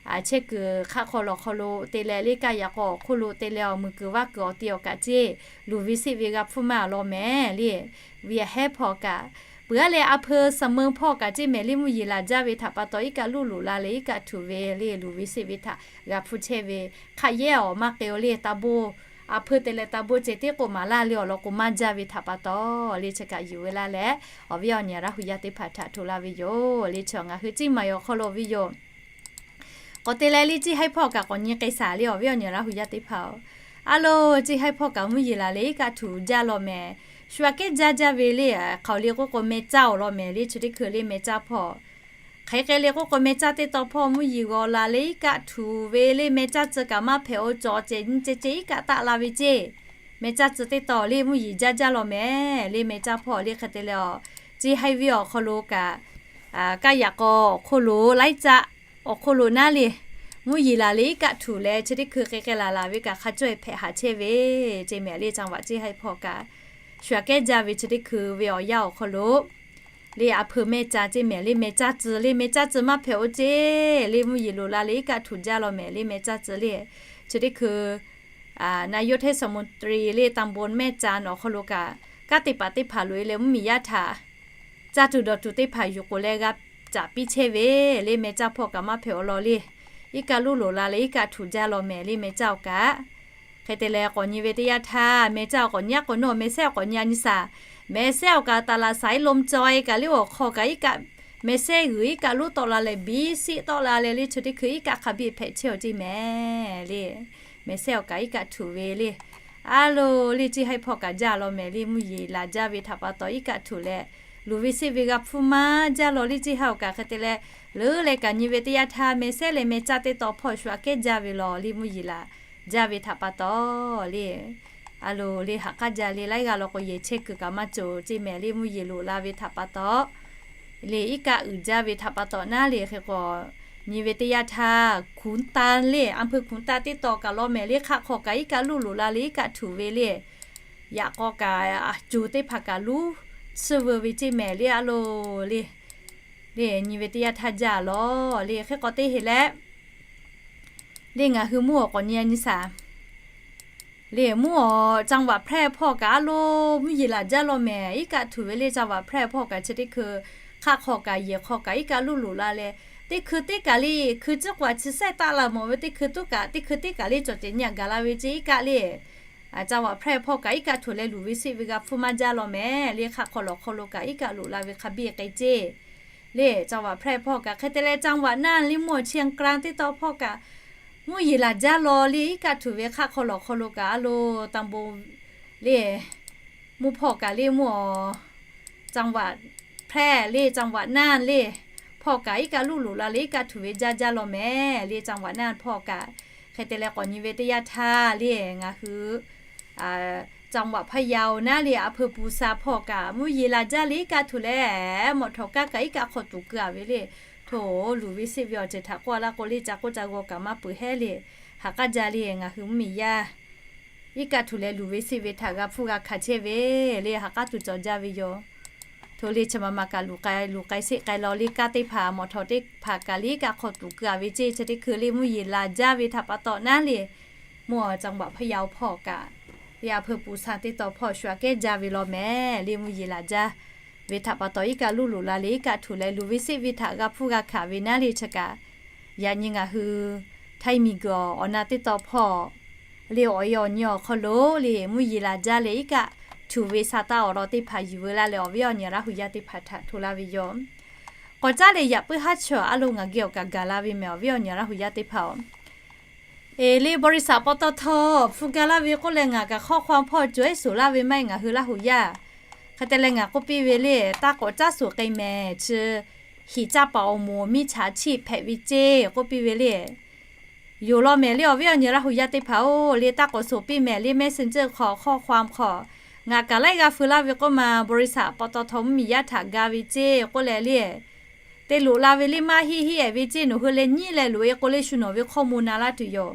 chehˇ kuiˬ hk'aˆ hk'aw lawˬ hk'aw lo te leh le, kaˇ yaꞈ k'aw awˬ hk'oˆ lo te leh awˬ muiˬ kuiˬ vaˇ kuiˬ awˬ te awˬ kaꞈ ceˇ, luˬ ve seˆ ve g'a hpfuhˇ maˇ law mehˍ le. Ve a hehˉ hpawˇ kaꞈ, peuˬ-a lehˬ a hpeu saˍ meu hpawˇ kaꞈ ceˇ mehˍ le, mvuhˇ yeˬ laˬ jaˇ ve htaꞈ pa taw iˉ kaˆ luˉ loꞈ la leh iˉ kaˆ htuꞈ ve le, luˬ ve seˆ ve htaꞈ g'a hpfuhˇ chehˇ ve, hk'aˆ yehˇ awˬ maˇ k'ai-o le. Tanˇ bon a hpeu te leh tanˇ bon ceh tiˉ k'oˆ maˍ laˇ le, awˬ lawn k'o maˇ jaˇ ve htaꞈ pa taw le, chi kaꞈ yuˬ ve laˇ leh awˬ viˉ awˬ nyi Laˇ huˍ yaˇ teˇ hpaˍ htaꞈ hto laˇ ve yoˬ le. Chi ngaˬ hui Ciˇ Maˍ awˬ hk'aw lo ve yoˬ. K'awꞈ te leh le, Ciˇ Haiˇ hpawˇ kaꞈ k'awꞈ nyi k'ai shaˍ le, awˬ viˉ awˬ nyi Laˇ huˍ yaˇ teˇ hpaˍ-oˬ. A lo, Ciˇ Haiˇ hpawˇ kaꞈ mvuhˇ yeˬ laˬ leh iˉ kaˆ htuꞈ jaˇ law mehˍ. Shu aꞈ kehˉ jaˇ jaˇ ve le, hk'aˬ le k'oˆ k'o meh caˇ-oˬ law mehˍ le, chi teˇ hkui le meh caˇ hpawˇ. Hk'e k'ai le k'oˆ k'o meh caˇ teˇ taw hpawˇ mvuhˇ yeˬ g'aw la leh iˉ kaˆ htuꞈ ve le, meh caˇ tcuh kaꞈ maˇ hpehꞈ-oˬ, cawˬ ceh nyi ceh ceh iˉ kaˆ taˆ la ve ceˇ. Meh caˇ tcuh teˇ taw le mvuhˇ yeˬ jaˇ jaˇ law mehˍ le, meh caˇ hpawˇ le. Hk'e te leh a, Ciˇ Haiˇ venˇ awˬ hk'aw lo kaꞈ, kaˇ yaꞈ k'aw awˬ hk'oˆ lo laiˉ caˆ awˬ hk'oˆ lo naˉ le, mvuhˇ yeˬ laˬ leh iˉ kaˆ htuꞈ leh chi teˇ hkui k'ai k'ai laˬ laˬ ve kaꞈ hk'a caweh hpehꞈ haˍ chehˇ ve ceˇ mehˍ le. Caˇ vaꞈ Ciˇ Haiˇ hpawˇ kaꞈ shu aꞈ kehˉ jaˇ ve chi teˇ hkui ve awˬ yanˇ awˬ hk'aw lo le, a hpeu meh caˇ ceˇ mehˍ le, meh caˇ tcuh le, meh caˇ tcuh maˇ hpehꞈ-oˬ ceˇ le, mvuhˇ yeˬ loꞈ la leh iˉ kaˆ htuꞈ jaˇ law mehˍ le, meh caˇ tcuh le. Chi teˇ hkui นายกเทศมนตรี le ตำบลแม่จันทน์ awˬ hk'aw lo kaꞈ, kanˉ te paˍ teˇ hpaˍ loꞈ-e leh mvuhˇ miˬ yaˇ htaꞈ caˇ tuˬ dawˬ tuˬ teˇ hpaˍ yuˬ k'oꞈ leh g'a caꞈ piˇ chehˇ ve le, meh caˇ hpawˇ kaꞈ maˇ hpehꞈ-oˬ law le. Iˉ kaˆ luˉ loꞈ la leh iˉ kaˆ htuꞈ jaˇ law mehˍ le, meh caˇ-oˬ kaꞈ. Hk'e te leh k'awꞈ nyi ve teˇ yanˇ htaˇ, meh caˇ k'awꞈ nyi aˉ k'awꞈ nawˇ, meh sehˉ k'awꞈ nyi a nyi shaˍ. Meh sehˉ awˬ kaꞈ taˍ laˬ saiˉ lo caweh kaꞈ le, awˬ hk'aw kaꞈ iˉ kaˆ, meh sehˉ g'uiˬ iˉ kaˆ luˉ tawˆ la leh biˇ siˆ tawˆ la leh le, chi teˇ hkui iˉ kaˆ hk'a biˇ hpehꞈ chehˇ-oˬ ceˇ mehˍ le. Meh sehˉ awˬ kaꞈ iˉ kaˆ htuꞈ ve le. A lo, le Ciˇ Haiˇ hpawˇ kaꞈ jaˇ law mehˍ le, mvuhˇ yeˬ laˬ jaˇ ve htaꞈ pa taw iˉ kaˆ htuꞈ leh, luˬ ve seˆ ve g'a hpfuhˇ maˇ jaˇ law le. Ciˇ Haiˇ awˬ kaꞈ hk'e te leh, leuˉ leh kaꞈ nyi ve teˇ yanˇ htaˇ meh sehˉ leh meh caˇ teˇ taw hpawˇ shu aꞈ kehˉ jaˇ ve law le, mvuhˇ yeˬ laˬ jaˇ ve htaꞈ pa taw le. A lo, le ha k'aˉ jaˇ le, laiˉ g'aˇ law k'o yehˬ chehˇ kuiˬ kaꞈ maˇ cawˬ ceˇ mehˍ le, mvuhˇ yeˬ loꞈ la ve htaꞈ pa taw le, iˉ kaˆ uiˍ jaˇ ve htaꞈ pa taw naˉ le. Hk'e k'o, nyi ve teˇ yanˇ htaˇ ขุนตาล le, อำเภอขุนตาล teˇ taw kaꞈ law mehˍ le, hk'aˆ hk'aw kaꞈ iˉ kaˆ luˉ loꞈ la le, iˉ kaˆ htuꞈ ve le. Yaꞈ k'aw kaꞈ, a, co teˇ hpaˍ kaꞈ luˉ suhˆ veu ve ceˇ mehˍ le. A lo, le, le nyi ve teˇ yanˇ htaˇ jaˇ law le. Hk'e k'o teˇ heˍ leh, le ngaˬ hui mvuhˇ awˬ k'awꞈ nyi a nyi shaˍ. Le mvuhˇ awˬ จังหวัดแพร่ hpawˇ kaꞈ a lo, mvuhˇ yeˬ laˬ jaˇ law mehˍ, iˉ kaˆ htuꞈ ve le. จังหวัดแพร่ hpawˇ kaꞈ chi teˇ hkui hk'aˆ hk'aw kaꞈ yehˬ hk'aw kaꞈ iˉ kaˆ luˉ loꞈ la leh, teˇ hkui teˇ kaꞈ le, hkui tcuhˉ k'o a chi sehˉ taˆ la mawˬ ve teˇ hkui tuˉ kaꞈ, teˇ hkui teˇ kaꞈ le cawˬ ceh nyi a gaˬ la ve ceˇ iˉ kaˆ le. จังหวัดแพร่ hpawˇ kaꞈ iˉ kaˆ htuꞈ leh luˬ ve seˆ ve g'a hpfuhˇ maˇ jaˇ law mehˍ le, hk'aˆ hk'aw lawˬ hk'aw lo kaꞈ iˉ kaˆ loꞈ la ve hk'a biˇ k'ai ceˇ le. จังหวัดแพร่ hpawˇ kaꞈ hk'e te leh จังหวัดน่าน le mvuhˇ awˬ เชียงกลาง teˇ taw hpawˇ kaꞈ mvuhˇ yeˬ laˬ jaˇ law le, iˉ kaˆ htuꞈ ve hk'aˆ hk'aw lawˬ hk'aw lo kaꞈ a lo, ตำบล le mvuhˇ hpawˇ kaꞈ le mvuhˇ awˬ จังหวัดแพร่ le จังหวัดน่าน le hpawˇ kaꞈ iˉ kaˆ luˉ loꞈ la leh iˉ kaˆ htuꞈ ve jaˇ jaˇ law mehˍ le. จังหวัดน่าน hpawˇ kaꞈ hk'e te leh k'awꞈ nyi ve teˇ yanˇ htaˇ le ngaˬ hui จังหวัดพะเยา naˉ le อำเภอปูซา hpawˇ kaꞈ mvuhˇ yeˬ laˬ jaˇ le iˉ kaˆ htuꞈ leh, mawꞈ htawˍ kaˇ kaꞈ iˉ kaˆ hk'aw tuˬ keu-a ve le. Hto, luˬ ve seˆ ve awˬ ceuˬ htaꞈ k'oˆ a laˇ k'o le, ca k'oˆ ca g'aw kaꞈ maˇ peuˬ hehˉ le. Ha k'aˉ jaˇ le ngaˬ hui mvuhˇ miˬ yaˇ iˉ kaˆ htuꞈ leh luˬ ve seˆ ve htaꞈ g'a hpfuhˇ g'a hkanˍ chehˇ ve le, ha k'aˉ tuˬ cawˬ jaˇ ve yoˬ. Hto le chi ma ma kaꞈ luˬ k'ai luˬ k'ai seˆ k'ai law le, kaˇ teˇ hpaˍ mawꞈ htawˍ teˇ hpaˍ kaꞈ le iˉ kaˆ hk'aw tuˬ keu-a ve ceˇ, chi teˇ hkui le mvuhˇ yeˬ laˬ jaˇ ve htaꞈ pa taw naˉ le mvuhˇ จังหวัดพะเยา hpawˇ kaꞈ, yaˇ hpeu ปูซาน teˇ tawn hpawˇ shu aꞈ kehˉ jaˇ ve law mehˍ le. Mvuhˇ yeˬ laˬ jaˇ ve htaꞈ pa taw iˉ kaˆ luˇ loꞈ la leh iˉ kaˆ htuꞈ leh luˬ ve seˆ ve htaꞈ g'a hpuˇ g'a hkanˍ ve naˉ le. Chi kaꞈ yaꞈ nyi ngaˬ hui htaiˇ miˬguiˬ awˬ awˬ na teˇ tawn hpawˇ le awˬ e awˬ nyi awˬ hk'aw lo le mvuhˇ yeˬ laˬ jaˇ leh iˉ kaˆ htuꞈ ve sa taˇ awˬ lawn teˇ hpaˍ yuˬ veu laˇ leh awˬ viˉ awˬ nyi Laˇ hu yaˇ teˇ hpaˍ htaꞈ hto laˇ ve yoˬ. K'awꞈ caˉ leh yaꞈ puiˉ haˉ chi a loˍ ngaˬ geh awˬ kaꞈ gaˬ la ve mehˍ awˬ viˉ awˬ nyi Laˇ hu yaˇ teˇ hpaˍ-oˬ. Eˬ le บริษัท ปตท. hpu ga laˇ ve k'oˆ leh ngaˬ kaꞈ ข้อความ hpawˇ cawˬ ehˉ suˍ laˇ ve maˇ heˆ ngaˬ hui Laˇ hu yaˇ. Hk'e te leh ngaˬ k'oˆ piˇ ve le, taˇ k'awꞈ caˉ suˍ k'ai mehˍ chi hiꞈ caˇ paˍ awˬ moˍ มิจฉาชีพ hpehꞈ ve ceˇ k'oˆ piˇ ve le. Yoˬ law mehˍ le awˬ viˉ awˬ nyi Laˇ hu yaˇ teˇ hpaˍ-oˬ, le taˇ k'awꞈ suˍ piˇ mehˍ le แมสเซนเจอร์ hk'aw ข้อความ hk'aw. Ngaˬ kaꞈ laiˉ g'aˇ feu laˇ ve k'oˆ ma บริษัท ปตท. mvuhˇ miˬ yaˇ htaꞈ ga ve ceˇ k'oˆ leh le te loꞈ la ve le maˇ heˆ heˆ ehˍ ve ceˇ nawˬ hui leh nyiˉ leh loꞈ e k'o le shu nawˬ ve ข้อมูล na laˇ tuˬ yoˬ.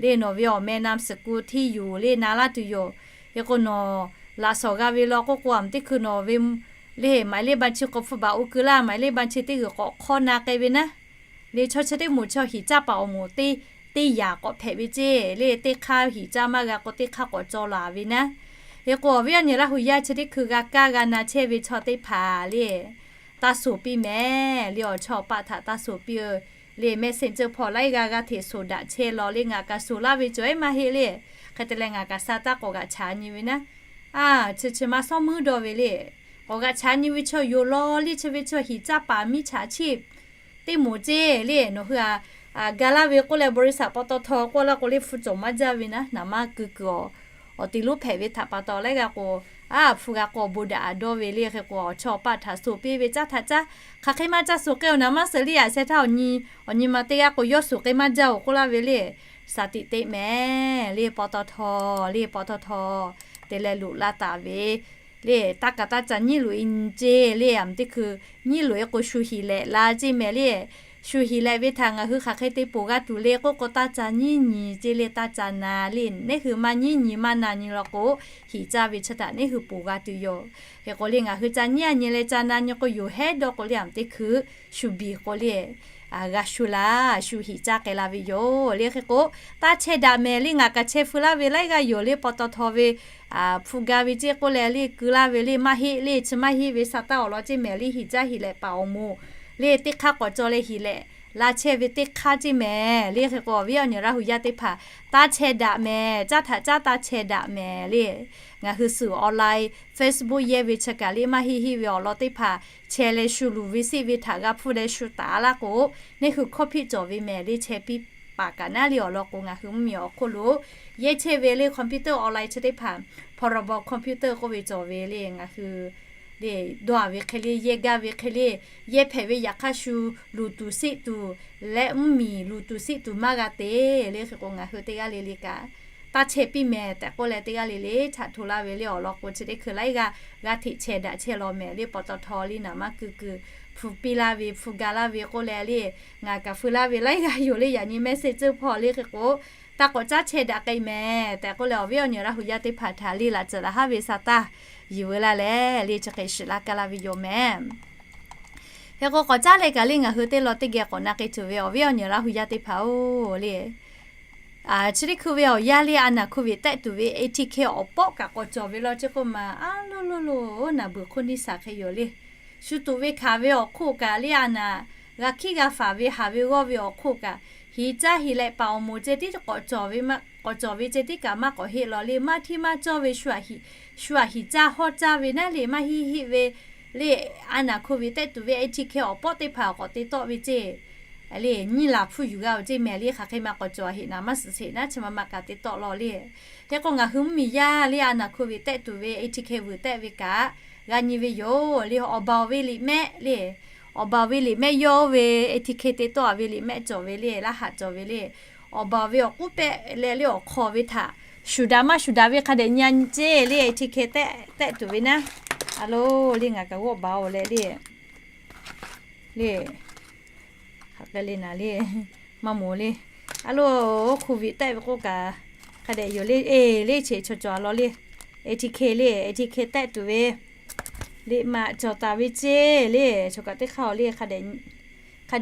Le nawˬ ve awˬ meh นามสกุล ที่อยู่ le na laˇ tuˬ yoˬ. Hk'e k'o nawˬ laꞈ shawˍ g'a ve law k'oˆ k'o a teˇ hkui nawˬ ve le หมายเลขบัญชี k'awꞈ hpu baˬ o keu laˇ, หมายเลขบัญชี teˇ g'uiˬ k'awꞈ hk'awˇ na k'ai ve naˉ. Le chaw chi teˇ moˍ chaw hiꞈ caˇ paˍ awˬ moˍ teˇ, teˇ yaꞈ k'awꞈ hpehꞈ ve ceˇ le teˇ hk'aˇ hiꞈ caˇ maˇ g'a k'o teˇ hk'aˇ k'awꞈ caw laˬ ve naˉ. Hk'e k'o awˬ viˉ awˬ nyi Laˇ hu yaˇ chi teˇ hkui g'a kaˇ g'a na chehˇ ve chaw teˇ hpaˍ le taˇ suˍ piˇ mehˍ le awˬ chawˇ awˬ paˆ htaꞈ taˇ suˍ piˇ-oˬ. Le แมสเซนเจอร์ hpawˇ laiˉ g'aˇ g'aˇ hteꞈ suˍ daꞈ chehˇ law le ngaˬ kaꞈ suˍ laˇ ve cawˬ ehˉ maˇ heˆ le. Hk'e te leh ngaˬ kaꞈ sa taˇ k'awꞈ g'aꞈ chaꞈ nyi ve naˉ. A, chi chi ma sawˉ muiˉ dawˇ ve le. K'awꞈ g'aꞈ chaꞈ nyi ve chaw yoˬ law le chi ve chaw hiꞈ caˇ paˍ มิจฉาชีพ teˇ moˍ ceˇ le nawˬ hui a ga laˇ ve k'oˆ leh บริษัท ปตท. k'oˆ laˇ k'o le hpu cawˬ maˇ jaˇ ve naˉ, naˍ maˇ keu kuiˬ awˬ, awˬ te lonˉ hpehꞈ ve htaꞈ pa taw laiˉ g'aˇ k'o, a, hpu g'a k'o bon daꞈ a dawˇ ve le. Hk'e k'o awˬ chawˇ awˬ paˆ htaꞈ suˍ piˇ ve caˇ htaꞈ caˇ, hk'aˬ hk'e maˇ caˇ suˍ k'ai-oˬ naˍ maˇ suˍ le a sheh htaˇ awˬ nyi, awˬ nyi ma teˇ g'aˇ k'o yawˇ suˍ k'ai maˇ jaˇ-oˬ k'oˆ laˇ ve le. Saˍ tiꞈ teꞈ mehˍ le ปตท. le ปตท. te leh loꞈ la taˍ ve le taˇ kaꞈ taˇ ca nyiˉ loꞈ e nyi ceˇ le a teˇ hkui nyiˉ loꞈ e k'o shu hiˍ lehꞈ la ceˇ mehˍ le. Shu hiˍ lehꞈ ve htaꞈ ngaˬ hui hk'aˬ hk'e te poˬ g'a tuˬ le k'oˆ k'o taˇ ca nyiˉ nyi ceˇ le taˇ ca na le. Neˇ hui maˇ nyiˉ nyi maˇ na nyi law k'o, hiˍ caˇ ve chi htaꞈ neˇ hui poˬ g'a tuˬ yoˬ. Hk'e k'o le ngaˬ hui ca nyiˉ a nyi leh ca na nyi k'o yoˬ hehˉ dawˇ k'o le a teˇ hkui shu biˬ k'o le g'a shu laˇ, shu hiˍ caˇ k'ai la ve yoˬ le. Hk'e k'o taˇ chehˇ daꞈ mehˍ le ngaˬ kaꞈ chehˇ feu laˇ ve laiˉ g'aˇ yoˬ le ปตท. ve hpu ga ve ceˇ k'oˆ leh le keu laˇ ve le maˇ heˆ le chi maˇ heˆ ve sa taˇ awˬ lawn ceˇ mehˍ le hiˍ caˇ hiˍ lehꞈ paˍ awˬ moˍ le teˇ hk'aˇ k'awꞈ caw leh hiˍ lehꞈ la chehˇ ve teˇ hk'aˇ ceˇ mehˍ le. Hk'e k'o awˬ viˉ awˬ nyi Laˇ hu yaˇ teˇ hpaˍ taˇ chehˇ daꞈ mehˍ, caˇ htaꞈ caˇ taˇ chehˇ daꞈ mehˍ le. Ngaˬ hui suhˍ online Facebook yehˇ ve chi kaꞈ le maˇ heˆ heˆ ve awˬ lawn teˇ hpaˍ chehˇ leh shu luˬ ve seˆ ve htaꞈ g'a hpuˇ leh shu taˍ laˇ k'o, neˇ hui hkawˇ hpiˆ cawˬ ve mehˍ le chehˇ piˇ paˍ kaꞈ naˉ le awˬ lawn k'o ngaˬ hui mvuhˇ miˬ awˬ hk'oˆ lo yehˇ chehˇ ve le computer online chi teˇ hpaˍ พรบ คอมพิวเตอร์ k'oˆ ve cawˬ ve le ngaˬ hui le dawˇ a ve hk'e le yehˇ gaˇ ve hk'e le yehˇ hpehꞈ ve yaꞈ hk'aˇ shu luˬ tuˬ seˆ tuˬ leh mvuhˇ miˬ luˬ tuˬ seˆ tuˬ maˇ g'a te le. Hk'e k'o ngaˬ hui teˇ g'aˇ le le kaꞈ taˇ chehˇ piˇ mehˍ tehꞈ k'oˆ leh teˇ g'aˇ le le htaꞈ hto laˇ ve le awˬ lawn k'o chi teˇ hkui laiˉ g'aˇ g'a hteꞈ chehˇ daꞈ chehˇ law mehˍ le ปตท. le naˍ maˇ keu kuiˬ hpu piˇ laˇ ve hpu ga laˇ ve k'oˆ leh le ngaˬ kaꞈ feu laˇ ve laiˉ g'aˇ yoˬ le yaꞈ nyi mehˍ seˆ tcuhˇ hpawˇ le. Hk'e k'o taˇ k'awꞈ caˉ chehˇ daꞈ k'ai mehˍ tehꞈ k'oˆ leh awˬ viˉ awˬ nyi Laˇ hu yaˇ teˇ hpaˍ htaꞈ le laꞈ tcuhˍ laꞈ haˉ ve sa taˇ yuˬ veu laˇ leh le chi hk'e shiˍ laˇ kaˇ laˇ ve yoˬ mehˍ. Hk'e k'o k'awꞈ caˉ leh kaꞈ le ngaˬ hui teˇ law teˇ geh k'awꞈ na k'ai tuˬ ve awˬ viˉ awˬ nyi Laˇ hu yaˇ teˇ hpaˍ-oˬ le. Chi teˇ hkui ve awˬ yanˇ le a naˍ โควิด tehˆ tuˬ ve ATK awˬ pawˆ kaꞈ k'awꞈ cawˬ ve law ceˇ k'oˆ ma a loˬ loˬ loˬ naˍ beuˬ hk'oˆ neˇ shaˍ hk'e yoˬ le. Shu tuꞈ ve hkanˍ ve awˬ hk'oˆ kaꞈ le a naˍ g'a hkiˉ g'a faˍ ve haˍ ve g'awˇ ve awˬ hk'oˆ kaꞈ hiˍ caˇ hiˍ lehꞈ paˍ awˬ moˍ ceh tiˉ k'awꞈ cawˬ ve ceh tiˉ kaꞈ maˇ k'awꞈ heˆ law le maˇ hteˇ maˇ cawˇ ve shu a hiˍ caˇ hawˇ caˇ ve naˉ le maˇ heˆ heˆ ve le a naˍ โควิด tehˆ tuˬ ve ATK awˬ pawˆ teˇ hpaˍ k'awꞈ te tawˆ ve ceˇ le nyiˇ laˬ hpuˇ yuˬ g'a-oˬ ceˇ mehˍ le hk'aˬ hk'e ma k'awꞈ cawˬ a heꞈ naˍ maˇ suhˍ sheˍ naˉ chi ma ma kaꞈ te tawˆ law le. Hk'e k'o ngaˬ hui mvuhˇ miˬ yaˇ le a naˍ โควิด tehˆ tuˬ ve ATK vuiˬ tehˆ ve kaꞈ g'a nyi ve yoˬ le awˬ baˬ awˬ ve liꞈ mehˆ le awˬ baˬ awˬ ve liꞈ mehˆ yawˇ ve ATK te tawˆ a ve liꞈ mehˆ cawˬ ve le laˇ haꞈ cawˬ ve le awˬ baˬ awˬ ve awˬ k'uˉ pehˆ leh le awˬ hk'aw ve htaꞈ shuˍ daꞈ maˇ shuˍ daꞈ ve hk'a dehꞈ nyi a nyi ceˇ le ATK tehˆ tehˆ tuˬ ve naˉ. A loˬ le ngaˬ kaꞈ g'awˆ baˬ-oˬ leh le le hk'aˬ hk'e le naˍ le maˇ moˍ le. A loˬ โควิด tehˆ ve k'oˆ kaꞈ hk'a dehꞈ yoˬ le e le cheꞈ chaw cawˬ a law le ATK le ATK tehˆ tuˬ ve liꞈ maꞈ cawˬ taˍ ve ceˇ le chaw kaꞈ teˇ hk'aˇ-oˬ le hk'a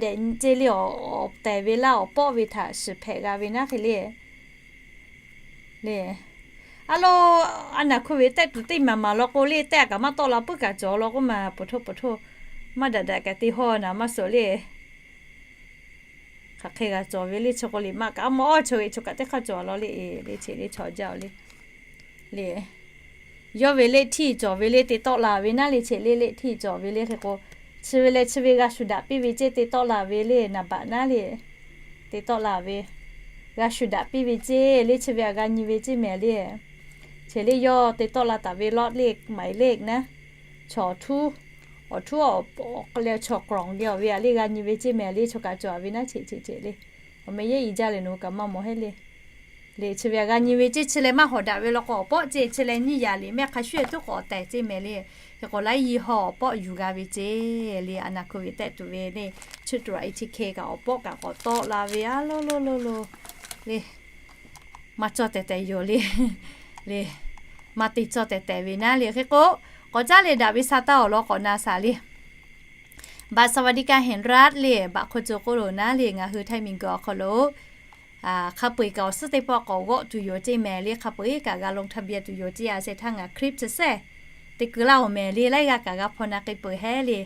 dehꞈ ceˇ le awˬ tehˬ ve laˇ awˬ pawˆ ve htaꞈ shiˍ hpehꞈ g'a ve naˉ hk'e le le. A lo, a naˬ hku ve tehˆ tuˬ teˇ maˬ maˬ law k'o le, tehˆ a kaꞈ maˇ tawˆ la puiˉ kaꞈ cawˬ law k'oˆ ma, poˬ htoˇ poˬ htoˇ, maˇ daꞈ daꞈ kaꞈ te hawˇ naˍ maˇ suhˍ le. Hk'aˬ hk'e g'a cawˬ ve le, chi k'o liꞈ maˇ kaꞈ a maˇ awˬ chaw ve chaw kaꞈ teˇ hk'aˇ cawˬ law le, le che le chaw jaˇ le. Le, yawˇ ve le htiˇ cawˬ ve le te tawˆ la ve naˉ le, che le le htiˇ cawˬ ve le hk'e k'o, chi ve leh chi ve g'a shuˍ daꞈ piˇ ve ceˇ te tawˆ la ve le naˍ baꞈ naˉ le. Te tawˆ la ve, g'a shuˍ daꞈ piˇ ve ceˇ le chi ve aꞈ g'a nyi ve ceˇ mehˍ le. Che le yawˇ te tawˆ la taˍ ve lawˇ le maˍ le naˉ, chaw htuˉ, awˬ htuˉ awˬ leh chaw kawꞈ geh awˬ ve aꞈ le g'a nyi ve ceˇ mehˍ le, chaw kaꞈ cawˬ a ve naˉ che che che le. Awˬ meh yehˉ i jaˇ leh nawˬ hui kaꞈ maˇ mawˬ heˆ le. Le chi ve aꞈ g'a nyi ve ceˇ, chi leh maˇ hawˍ daꞈ ve law k'o awˬ pawˆ ceˇ, chi leh nyiˇ yaꞈ liꞈ mehˆ hk'a shuˍ tuˉ k'awꞈ tehˬ ceˇ mehˍ le. Hk'e k'o laiˉ yi haw awˬ pawˆ yuˬ g'a ve ceˇ le, a naˬ hku ve tehˆ tuˬ ve le, chi tuˬ a i chi hk'e kaꞈ awˬ pawˆ kaꞈ k'awꞈ tawˆ la ve a lo lo lo lo le. Maˇ cawˇ tehˬ tehˬ yoˬ le. Le, maˇ te cawˇ tehˬ tehˬ ve naˉ le hk'e k'o, k'awꞈ caˉ leh daꞈ ve sa taˇ awˬ lawn k'awꞈ na shaˍ le. Baꞈ สวัสดิการแห่งรัฐ le, baꞈ hk'aw co k'oˆ lo naˉ le, ngaˬ hui htaiˇ miˬguiˬ awˬ hk'aw lo hk'a peu-eˬ kaꞈ awˬ suhˉ teˇ pawˆ k'awꞈ g'awˆ tuˬ yoˬ ceˇ mehˍ le, hk'a peu-eˬ kaꞈ g'a ลงทะเบียน tuˬ yoˬ ceˇ. A sheh htaˇ ngaˬ คลิป chi shehˇ te keu laˇ-oˬ mehˍ le, laiˉ g'aˇ kaꞈ g'a hpaw na k'ai peuˬ heˆ le.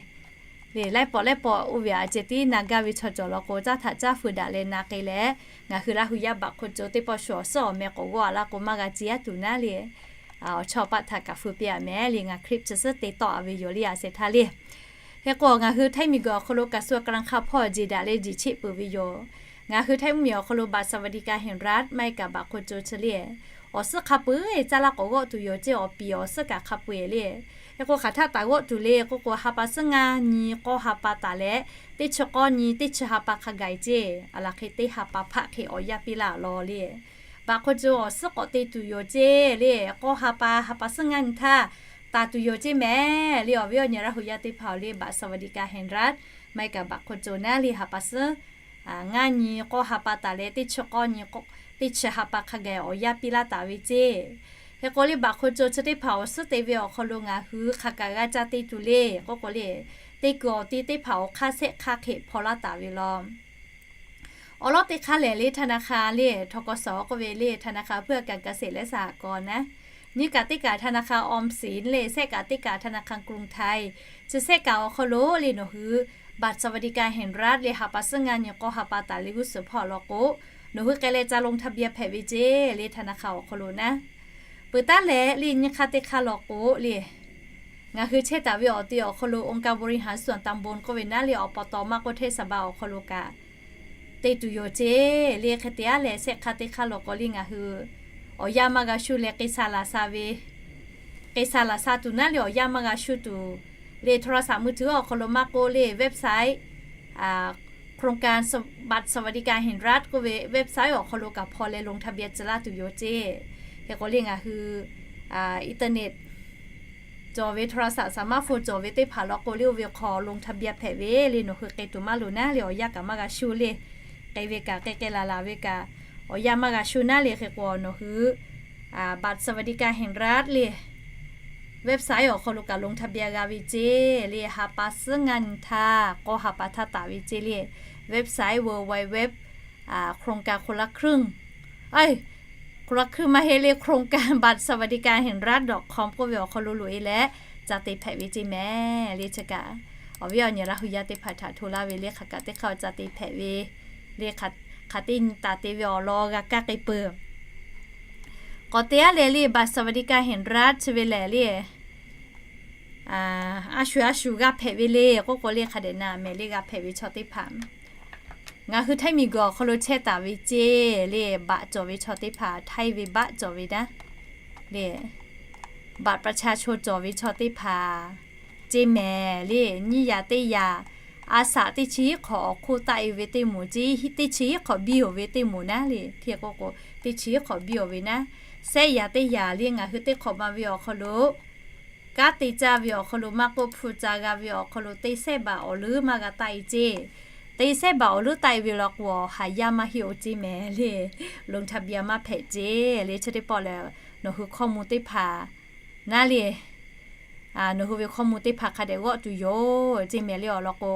Le laiˉ pawˆ laiˉ pawˆ oˇ ve aꞈ ceh tiˉ na gaˇ ve chaw cawˬ law k'o, caˇ htaꞈ caˇ feu daꞈ leh na k'ai leh, ngaˬ hui Laˇ hu yaˇ baꞈ hk'aw co teˇ pawˆ shu awˬ suhˉ awˬ meh k'awꞈ g'awˆ a laˇ k'o maˇ g'a ciˇ aˉ tuˬ naˉ le. Awˬ chawˇ paˆ htaꞈ kaꞈ feu piˇ-a mehˍ le, ngaˬ คลิป chi shehˇ te tawˆ-a ve yoˬ le. A sheh htaˇ le, hk'e k'o ngaˬ hui htaiˇ miˬguiˬ awˬ hk'aw lo kaꞈ shu a ka laˇ hk'a hpawˇ jeˬ daꞈ leh jeˬ cheˆ peuˬ ve yoˬ. Ngaˬ hui htaiˇ mvuhˇmiˬ awˬ hk'aw lo baꞈ สวัสดิการแห่งรัฐ maˇ heˆ kaꞈ baꞈ hk'aw co chi le, awˬ suhˉ hk'a peu-eˬ caˇ laˇ k'awꞈ g'awˆ tuˬ yoˬ ceˇ, awˬ piˍ awˬ suhˉ kaꞈ hk'a peu-eˬ le. Hk'e k'o hk'aˬ htaˆ taˍ g'awˆ tuˬ le k'oˆ k'o, ha pa suhˉ ngaˇ nyi k'awˇ ha pa taˍ leh, teˇ chi k'awˇ nyi teˇ chi ha pa hk'a gaˬ-e ceˇ, aˬ laˬ hk'e teˇ ha pa hpaˆ hk'e awˬ yanˇ piˇ laˇ law le. Baꞈ hk'aw co awˬ suhˉ k'awꞈ te tuˬ yoˬ ceˇ le, k'awˇ ha pa, ha pa suhˉ ngaˇ nyi htaˇ taˍ tuˬ yoˬ ceˇ mehˍ le. Awˬ viˉ awˬ nyi Laˇ hu yaˇ teˇ hpaˍ-oˬ le, baꞈ สวัสดิการแห่งรัฐ maˇ heˆ kaꞈ baꞈ hk'aw co naˉ le, ha pa suhˉ ngaˇ nyi k'awˇ ha pa taˍ leh, teˇ chi k'awˇ nyi teˇ chi ha pa hk'a gaˬ awˬ yanˇ piˇ laˇ taˍ ve ceˇ. Hk'e k'o le baꞈ hk'aw co chi teˇ hpaˍ awˬ suhˉ te ve awˬ hk'aw lo ngaˬ hui hk'aˬ kaꞈ g'a ca te tuˬ le k'oˆ k'o le, te kuiˬ awˬ ti teˇ hpaˍ awˬ hk'aˇ shehˆ hk'aˇ hk'e hpaw laˇ taˍ ve law. Awˬ lawn teˇ hk'aˇ lehˬ le ธนาคาร le ทกส k'oˆ ve le ธนาคารเพื่อการเกษตรและสหกรณ์ naˉ, nyiˇ kaꞈ teˇ kaꞈ ธนาคารออมสิน le, shehˆ kaꞈ teˇ kaꞈ ธนาคารกรุงไทย chi shehˆ kaꞈ awˬ hk'aw lo le nawˬ hui baꞈ สวัสดิการแห่งรัฐ le ha pa suhˉ ngaˇ nyi k'awˇ ha pa taˍ le g'uˇ suhˍ hpawˇ law k'o, nawˬ hui k'ai leh ca ลงทะเบียน hpehꞈ ve ceˇ le ธนาคาร awˬ hk'aw lo naˉ. Peuˬ taˉ leh le nyiˇ hk'aˇ teˇ hk'aˇ law k'o le, ngaˬ hui chehˇ taˍ ve awˬ ti awˬ hk'aw lo องค์การบริหารส่วนตำบล k'oˆ ve naˉ le awˬ pa taw maˇ k'oˆ hteˇ saˍ baˆ awˬ hk'aw lo kaꞈ te tuˬ yoˬ ceˇ le. Hk'e te aˉ leh shehˆ hk'aˇ teˇ hk'aˇ law k'o le ngaˬ hui awˬ yanˇ maˇ g'a shu leh k'ai sha laˬ sha ve, k'ai sha laˬ sha tuˬ naˉ le awˬ yanˇ maˇ g'a shu tuˬ le โทรศัพท์มือถือ awˬ hk'aw lo maˇ k'oˆ le website โครงการบัตรสวัสดิการแห่งรัฐ k'oˆ ve website awˬ hk'aw lo kaꞈ hpaw leh ลงทะเบียน tcuh laˇ tuˬ yoˬ ceˇ. Hk'e k'o le ngaˬ hui internet cawˬ ve โทรศัพท์ สมาร์ทโฟน cawˬ ve teˇ hpaˍ law k'o le oˇ ve hk'aw ลงทะเบียน hpehꞈ ve le nawˬ hui k'ai tuˬ maˇ loˍ naˉ le awˬ yanˇ kaꞈ maˇ g'a shu le. K'ai ve kaꞈ k'ai k'ai laˬ laˬ ve kaꞈ awˬ yanˇ maˇ g'a shu naˉ le hk'e k'o nawˬ hui บัตรสวัสดิการแห่งรัฐ le website awˬ hk'aw lo kaꞈ ลงทะเบียน g'a ve ceˇ le ha pa suhˉ ngaˇ nyi htaˇ k'awˇ ha pa htaˇ taˍ ve ceˇ le website www โครงการคนละครึ่ง คนละครึ่ง maˇ heˆ le โครงการบัตรสวัสดิการแห่งรัฐ dot com k'oˆ ve awˬ hk'aw lo loꞈ-e leh ca te hpehꞈ ve ceˇ mehˍ le. Chi kaꞈ awˬ viˉ awˬ nyi Laˇ hu yaˇ teˇ hpaˍ htaꞈ hto laˇ ve le hk'aˬ kaꞈ teˇ hk'aˇ ca te hpehꞈ ve le hk'aˬ teˇ nyi taˍ te ve awˬ lawn g'a kaˇ k'ai peuˬ. K'awꞈ te aˉ leh le บัตรสวัสดิการแห่งรัฐ chi ve lehˬ le a shu a shu g'a hpehꞈ ve le k'oˆ k'o le hk'a dehꞈ na mehˍ le g'a hpehꞈ ve chaw teˇ hpaˍ ngaˬ hui htaiˇ miˬguiˬ awˬ hk'aw lo chehˇ taˍ ve ceˇ le baꞈ cawˬ ve chaw teˇ hpaˍ htaiˇ ve baꞈ cawˬ ve naˉ le บัตรประชาชน cawˬ ve chaw teˇ hpaˍ ceˇ mehˍ le nyiˇ yaꞈ teˇ yaꞈ a shaꞈ teˇ chi hiˉ hk'awꞈ awˬ hk'oˆ taˆ-e ve teˇ moˍ ceˇ, teˇ chi hiˉ hk'awꞈ biˇ-oˬ ve teˇ moˍ naˉ le hk'e k'o k'o teˇ chi hiˉ hk'awꞈ biˇ-oˬ ve naˉ, shehˆ yaꞈ teˇ yaꞈ le ngaˬ hui teˇ hk'awꞈ ma ve awˬ hk'aw lo kanˉ te caˇ ve awˬ hk'aw lo maˇ k'oˆ hpu ca g'a ve awˬ hk'aw lo teˇ shehˆ baꞈ awˬ leuˉ maˇ g'a taˆ-e ceˇ. Teˇ shehˆ baꞈ awˬ leuˉ taˆ-e ve law k'o haˍ yaˇ maˇ heˆ-oˬ ceˇ mehˍ le ลงทะเบียน maˇ hpehꞈ ceˇ le chi teˇ pawˆ lehˬ nawˬ hui ข้อมูล teˇ hpaˍ naˉ le nawˬ hui ve ข้อมูล teˇ hpaˍ hk'a dehꞈ g'awˆ tuˬ yoˬ ceˇ mehˍ le awˬ lawn k'o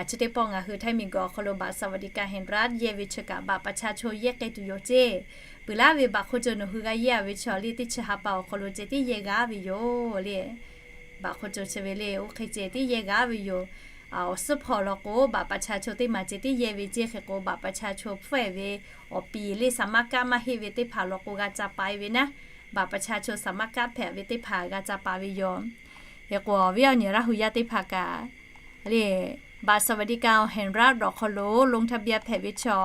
chi teˇ pawˆ ngaˬ hui htaiˇ miˬguiˬ awˬ hk'aw lo บัตรสวัสดิการแห่งรัฐ yehˇ ve chi kaꞈ บัตรประชาชน yehˇ k'ai tuˬ yoˬ ceˇ. Peuˬ laˇ ve บัตรคนจน nawˬ hui g'a yehˇ ve chaw le, teˇ chi ha pa awˬ hk'aw lo ceh tiˉ yehˇ g'a ve yoˬ le. บัตรคนจน chi ve le, oˇ hk'e ceh tiˉ yehˇ g'a ve yoˬ. Awˬ suhˉ hpawˇ law k'o, บัตรประชาชน teˇ maˬ ceh tiˉ yehˇ ve ceˇ. Hk'e k'o, บัตรประชาชน hpfuhˆ-e ve awˬ piˍ le, สามารถ kaˆ maˇ heˆ ve teˇ hpaˍ law k'o, g'a ca pa-e ve naˉ. บัตรประชาชน สามารถ kaˆ hpehꞈ ve teˇ hpaˍ g'a ca pa ve yoˬ. Hk'e k'o, awˬ viˉ awˬ nyi Laˇ huˍ yaˇ teˇ hpaˍ kaꞈ le, บัตรสวัสดิการแห่งรัฐ awˬ hk'aw lo ลงทะเบียน hpehꞈ ve chaw,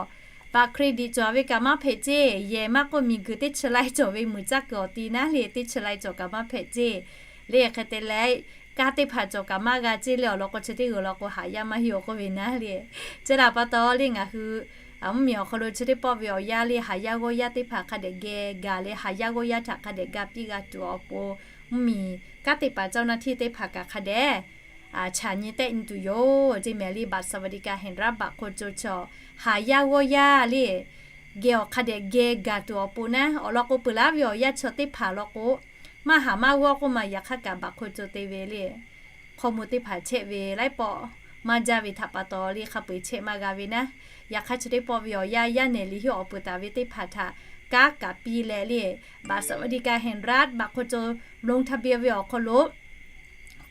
บัตรเครดิต cawˬ ve kaꞈ maˇ hpehꞈ ceˇ. Yehˬ maˇ k'oˆ, miˬguiˬ teˇ chi lai cawˬ ve muiˬ caˇ kuiˬ awˬ ti naˉ le, teˇ chi lai cawˬ kaꞈ maˇ hpehꞈ ceˇ le. Hk'e te leh, kanˉ teˇ hpaˍ cawˬ kaꞈ maˇ g'a ceˇ le. Awˬ lawn k'o, chi teˇ g'uiˬ law k'o haˍ yaˇ maˇ heˆ-oˬ k'oˆ ve naˉ le. Chi htaꞈ pa taw le, ngaˬ hui mvuhˇmiˬ awˬ hk'aw lo chi teˇ pawˆ ve awˬ yanˇ le, haˍ yaˇ g'awˇ yaˇ teˇ hpaˍ hk'a dehꞈ geh gaˬ leh, haˍ yaˇ g'awˇ yaˇ htaꞈ hk'a dehꞈ ga piˇ g'a tuˬ awˬ pon, mvuhˇmiˬ kanˉ te paˍ เจ้าหน้าที่ teˇ hpaˍ kaꞈ hk'a dehꞈ chaꞈ nyi tehˆ nyi tuˬ yoˬ ceˇ mehˍ le. บัตรสวัสดิการแห่งรัฐ บัตรคนจน chaw, haˍ yaˇ g'awˇ yaˇ le, geh awˬ hk'a dehꞈ geh gaˬ tuˬ awˬ pon naˉ. Awˬ lawn k'o, peuˬ laˇ ve awˬ yanˇ chaw teˇ hpaˍ law k'o, maˇ haˍ maˇ g'awˇ k'oˆ ma, yaꞈ hk'aˇ kaꞈ บัตรคนจน te ve le, hkawˇ mvuh teˇ hpaˍ chehˇ ve laiˉ pawˆ maˇ jaˇ ve htaꞈ pa taw le, hk'a peu-eˬ chehˇ maˇ g'a ve naˉ. Yaꞈ hk'aˇ, chi teˇ pawˆ ve awˬ yanˇ, yaˇ nehˬ liꞈ hiˆ awˬ peuˬ taˍ ve teˇ hpaˍ htaꞈ kanˉ kaꞈ piˇ leh le, บัตรสวัสดิการแห่งรัฐ บัตรคนจน ลงทะเบียน ve awˬ hk'aw lo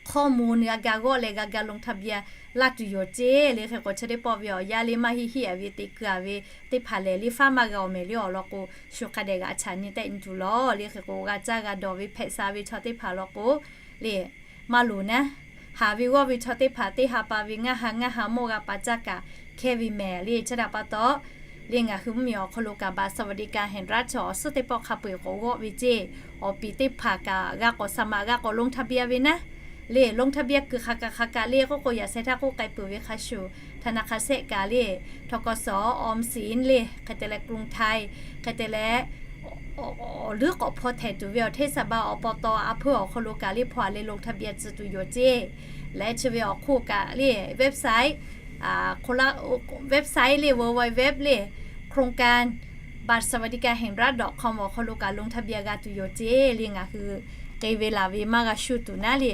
hkawˇ mvuh g'a ga g'awˆ leh g'a ga ลงทะเบียน laˇ tuˬ yoˬ ceˇ le. Hk'e k'o, chi teˇ pawˆ ve awˬ yanˇ le, maˇ heˆ heˆ-a ve teꞈ keu-a ve teˇ hpaˍ lehˬ le, faˉ maˇ g'a awˬ mehˍ le. Awˬ lawn k'o, shu hk'a dehꞈ g'a chaꞈ nyi tehˆ nyi tuˬ lawˬ le. Hk'e k'o, g'a caˇ g'a dawˬ ve hpehꞈ sha ve chaw teˇ hpaˍ law k'o le, maˇ loˍ naˉ. Haˍ ve g'awˇ ve chaw teˇ hpaˍ teˇ ha pa ve ngaˇ ha ngaˇ ha mawˇ g'a pa caˇ kaꞈ hkehˇ ve mehˍ le. Chi htaꞈ pa taw le, ngaˬ hui mvuhˇmiˬ awˬ hk'aw lo kaꞈ บัตรสวัสดิการแห่งรัฐ chaw awˬ suhˉ teˇ pawˆ hk'a peu-eˬ k'awꞈ g'awˆ ve ceˇ. Awˬ piˍ teˇ hpaˍ kaꞈ g'a k'awꞈ สมัคร, g'a k'awꞈ ลงทะเบียน ve naˉ le. ลงทะเบียน kuiˬ hk'aˬ kaꞈ hk'aˬ kaꞈ le k'oˆ k'o, yaꞈ sheh htaˇ k'oˆ k'ai peuˬ ve hk'a shuˍ, ธนาคาร shehˆ kaꞈ le, ทกส, ออมสิน le, hk'e te leh กรุงไทย, hk'e te leh awˬ leuˉ k'awꞈ hpaw htehˍ tuˬ ve awˬ เทศบาล อบต. a hpeuˇ awˬ hk'aw lo kaꞈ le, hpaw-a leh ลงทะเบียน tcuh tuˬ yoˬ ceˇ. Leh chi ve awˬ hk'oˆ kaꞈ le, website, website le, www le, โครงการบัตรสวัสดิการแห่งรัฐ dot com awˬ hk'aw lo kaꞈ ลงทะเบียน g'a tuˬ yoˬ ceˇ le. Ngaˬ hui k'e ve laˬ ve maˇ g'a shu tuˬ naˉ le,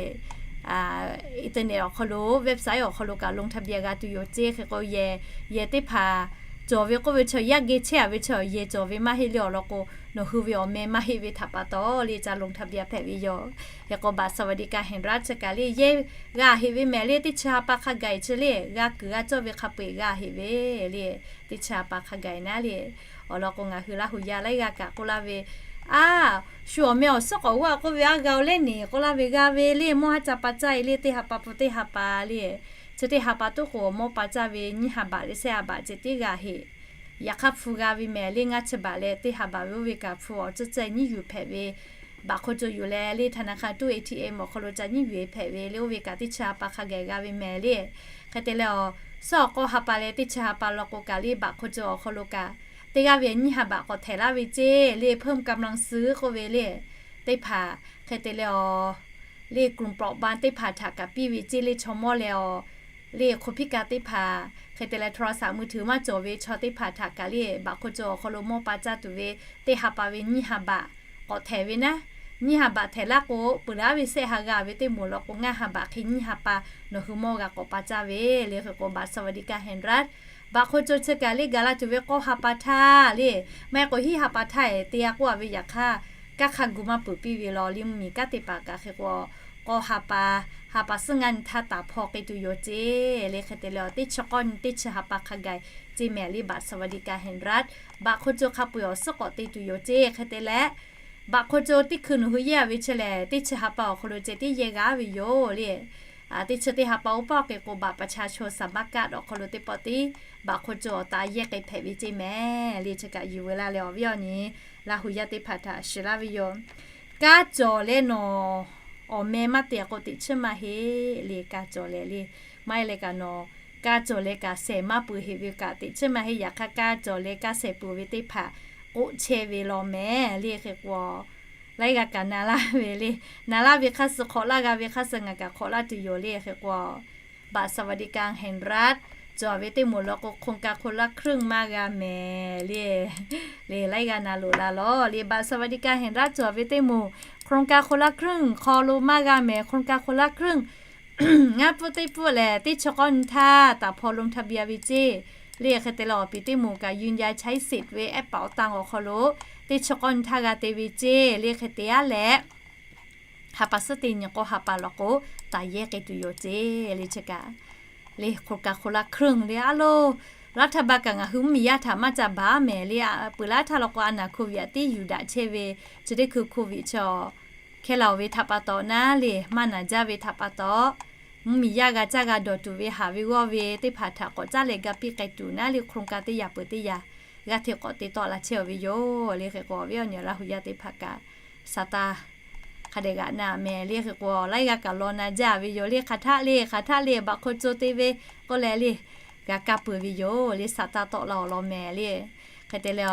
internet awˬ hk'aw lo, website awˬ hk'aw lo kaꞈ ลงทะเบียน g'a tuˬ yoˬ ceˇ. Hk'e k'o, yehˬ, yehˬ teˇ hpaˍ cawˬ ve k'oˆ ve chaw, yaˇ geh chehˇ-a ve chaw yehˬ cawˬ ve maˇ heˆ le. Awˬ lawn k'o, nawˬ hui ve awˬ meh maˇ heˆ ve htaꞈ pa taw le, ca ลงทะเบียน hpehꞈ ve yoˬ. Hk'e k'o, บัตรสวัสดิการแห่งรัฐ chi kaꞈ le, yehˇ g'a heꞈ ve mehˍ le, teˇ chi ha pa hk'a gaˬ-e chi le, g'a kuiˬ g'a cawˇ ve hk'a peu-eˬ g'a heꞈ ve le, teˇ chi ha pa hk'a gaˬ-e naˉ le. Awˬ lawn k'o, ngaˬ hui Laˇ huˍ yaˇ laiˉ g'aˇ kaꞈ k'oˆ laˇ ve, a, shu awˬ meh awˬ suhˉ k'awꞈ g'awˇ k'oˆ ve, a g'a-oˬ leh neˬ k'oˆ laˇ ve, g'a ve le, mawˇ haˉ ca pa caˇ-e le, teˇ ha pa hpu teˇ ha pa le. Chi teˇ ha pa toˉ k'o, mawˇ pa caˇ ve nyiˇ ha baꞈ leh shehˆ ha baꞈ ceh tiˉ g'a heꞈ. Yaꞈ hk'aˇ hpu g'a ve mehˍ le, ngaˇ chi baꞈ leh teˇ ha baꞈ ve oˇ ve kaꞈ hpu awˬ ceuˇ ceh nyiˉ yuˬ hpehꞈ ve, บัตรคนจน yuˬ leh le, ธนาคาร ตู้ เอทีเอ็ม awˬ hk'aw lo ca nyiˉ yuˬ-e hpehꞈ ve le, oˇ ve kaꞈ teˇ chi ha pa hk'a gaˬ g'a ve mehˍ le. Hk'e te leh awˬ suhˉ awˬ k'aw ha pa leh teˇ chi ha pa law k'o kaꞈ le, บัตรคนจน awˬ hk'aw lo kaꞈ teˇ g'aˇ ve nyiˇ ha baꞈ k'awꞈ htehˍ laˇ ve ceˇ le, เพิ่มกำลังซื้อ k'oˆ ve le. Teˇ hpaˍ hk'e te leh awˬ le, กลุ่มเปราะบาง teˇ hpaˍ htaꞈ kaꞈ piˇ ve ceˇ le, chaw mawˇ leh awˬ le, คนพิการ teˇ hpaˍ hk'e te leh โทรศัพท์มือถือ maˇ cawˬ ve chaw teˇ hpaˍ htaꞈ kaꞈ le, บัตรคนจน awˬ hk'aw lo mawˇ pa caˇ tuˬ ve teˇ ha pa ve nyiˇ ha baꞈ k'awꞈ htehˍ ve naˉ. Nyiˇ ha baꞈ htehˍ laˇ k'o, peuˬ laˇ ve shehˆ ha g'a ve teˇ moˍ law k'o, ngaˇ ha baꞈ hk'e nyiˇ ha pa nawˬ hui mawˇ g'a k'awꞈ pa caˇ ve le. Hk'e k'o, บัตรสวัสดิการแห่งรัฐ บัตรคนจน chi kaꞈ le, gaˬ la tuˬ ve k'awˇ ha pa htaˇ le, maˇ heˆ k'o hiˉ ha pa htaˇ-e te-a k'oˆ-a ve yaꞈ hk'aˇ, kanˉ hk'a gu maˇ peuˬ piˇ ve law le, mvuhˇmiˬ kanˉ te paˍ kaꞈ hk'e k'o, k'awˇ ha pa, ha pa suhˉ ngaˇ nyi htaˇ taˍ hpaw k'ai tuˬ yoˬ ceˇ le. Hk'e te leh awˬ teˇ chi k'awˇ nyi teˇ chi ha pa hk'a gaˬ ceˇ mehˍ le, บัตรสวัสดิการแห่งรัฐ บัตรคนจน hk'a peu-eˬ awˬ suhˉ k'awꞈ te tuˬ yoˬ ceˇ. Hk'e te leh บัตรคนจน teˇ hkui nawˬ hui yehˇ-a ve chi lehˬ, teˇ chi ha pa awˬ hk'aw lo ceh tiˉ yehˇ g'a ve yoˬ le. Teˇ chi teˇ ha pa oˇ paˆ k'e k'o, บัตรประชาชน สามารถ kaˆ awˬ hk'aw lo teˇ pawˆ tiˉ บัตรคนจน awˬ ta yehˇ k'ai hpehꞈ ve ceˇ mehˍ le. Chi kaꞈ yuˬ veu laˇ leh awˬ viˉ awˬ nyi Laˇ huˍ yaˇ teˇ hpaˍ htaꞈ shiˍ laˇ ve yoˬ. Kanˉ cawˬ leh nawˬ awˬ meh maˇ te k'o, teꞈ chiˉ maˇ heˆ le. Kanˉ cawˬ leh le, maˇ heˆ leh kaꞈ nawˬ kanˉ cawˬ leh kaꞈ shehˍ maˇ peuˬ heˆ ve kaꞈ, teꞈ chiˉ maˇ heˆ. Yaꞈ hk'aˇ, kanˉ cawˬ leh kanˉ shehˍ peuˬ ve teˇ hpaˍ k'oˆ chehˇ ve law mehˍ le. Hk'e k'o, laiˉ g'aˇ kaꞈ na laˇ ve le. Na laˇ ve hk'aˇ suh, hk'awꞈ laˇ g'a ve hk'aˇ suh, ngaˬ kaꞈ hk'awꞈ laˇ tuˬ yoˬ le. Hk'e k'o, บัตรสวัสดิการแห่งรัฐ cawˬ ve teˇ moˍ law k'o, โครงการคนละครึ่ง maˇ g'a mehˍ le. Le, laiˉ g'aˇ na loꞈ la lawˬ le. บัตรสวัสดิการแห่งรัฐ cawˬ ve teˇ moˍ, โครงการคนละครึ่ง hk'aw lo maˇ g'a mehˍ. โครงการคนละครึ่ง ngaˇ pfuhˇ teˇ pfuhˇ lehˬ, teˇ chi k'awˇ nyi htaˇ taˍ hpaw ลงทะเบียน ve ceˇ le. Hk'e te leh awˬ piˍ teˇ moˍ kaꞈ ยืนยันใช้สิทธิ์ ve แอปเป๋าตัง awˬ hk'aw lo teˇ teˇ chi k'awˇ nyi htaˇ g'a te ve ceˇ le. Hk'e te aˉ leh, ha pa suhˉ teˇ nyi k'awˇ ha pa law k'o, taˍ yehˇ k'ai tuˬ yoˬ ceˇ le. Chi kaꞈ le โครงการคนละครึ่ง le aˉ loˇ, laˇ htaˇ ba kaꞈ ngaˬ hui mvuhˇmiˬ yaˇ htaꞈ maˇ ca baˬ mehˍ le. Peuˬ laˇ htaˇ law k'o, a naˍ โควิด a teˇ yuˬ daꞈ chehˇ ve, chi teˇ hkui โควิด chi awˬ hkehˇ la-oˬ ve htaꞈ pa taw naˉ le, maˇ naˍ jaˇ ve htaꞈ pa taw, mvuhˇmiˬ yaˇ g'a caˇ g'a dawˬ tuˬ ve haˍ ve g'awˇ ve teˇ hpaˍ htaꞈ k'awꞈ caˉ leh ga piˇ k'ai tuˬ naˉ le, โครงการ teˇ yaꞈ peuˬ teˇ yaꞈ g'aˇ hteꞈ k'awꞈ te tawˆ la chehˇ-oˬ ve yoˬ le. Hk'e k'o, awˬ viˉ awˬ nyi Laˇ hu yaˇ teˇ hpaˍ kaꞈ sa taˇ hk'a dehꞈ g'aꞈ na mehˍ le. Hk'e k'o, laiˉ g'aˇ kaꞈ law na jaˇ ve yoˬ le. Hk'aˬ htaˆ le, hk'aˬ htaˆ le, baꞈ hk'o co te ve k'oˆ leh le, g'a kaˇ peuˬ ve yoˬ le. Sa taˇ tawˆ la awˬ lawn mehˍ le. Hk'e te leh,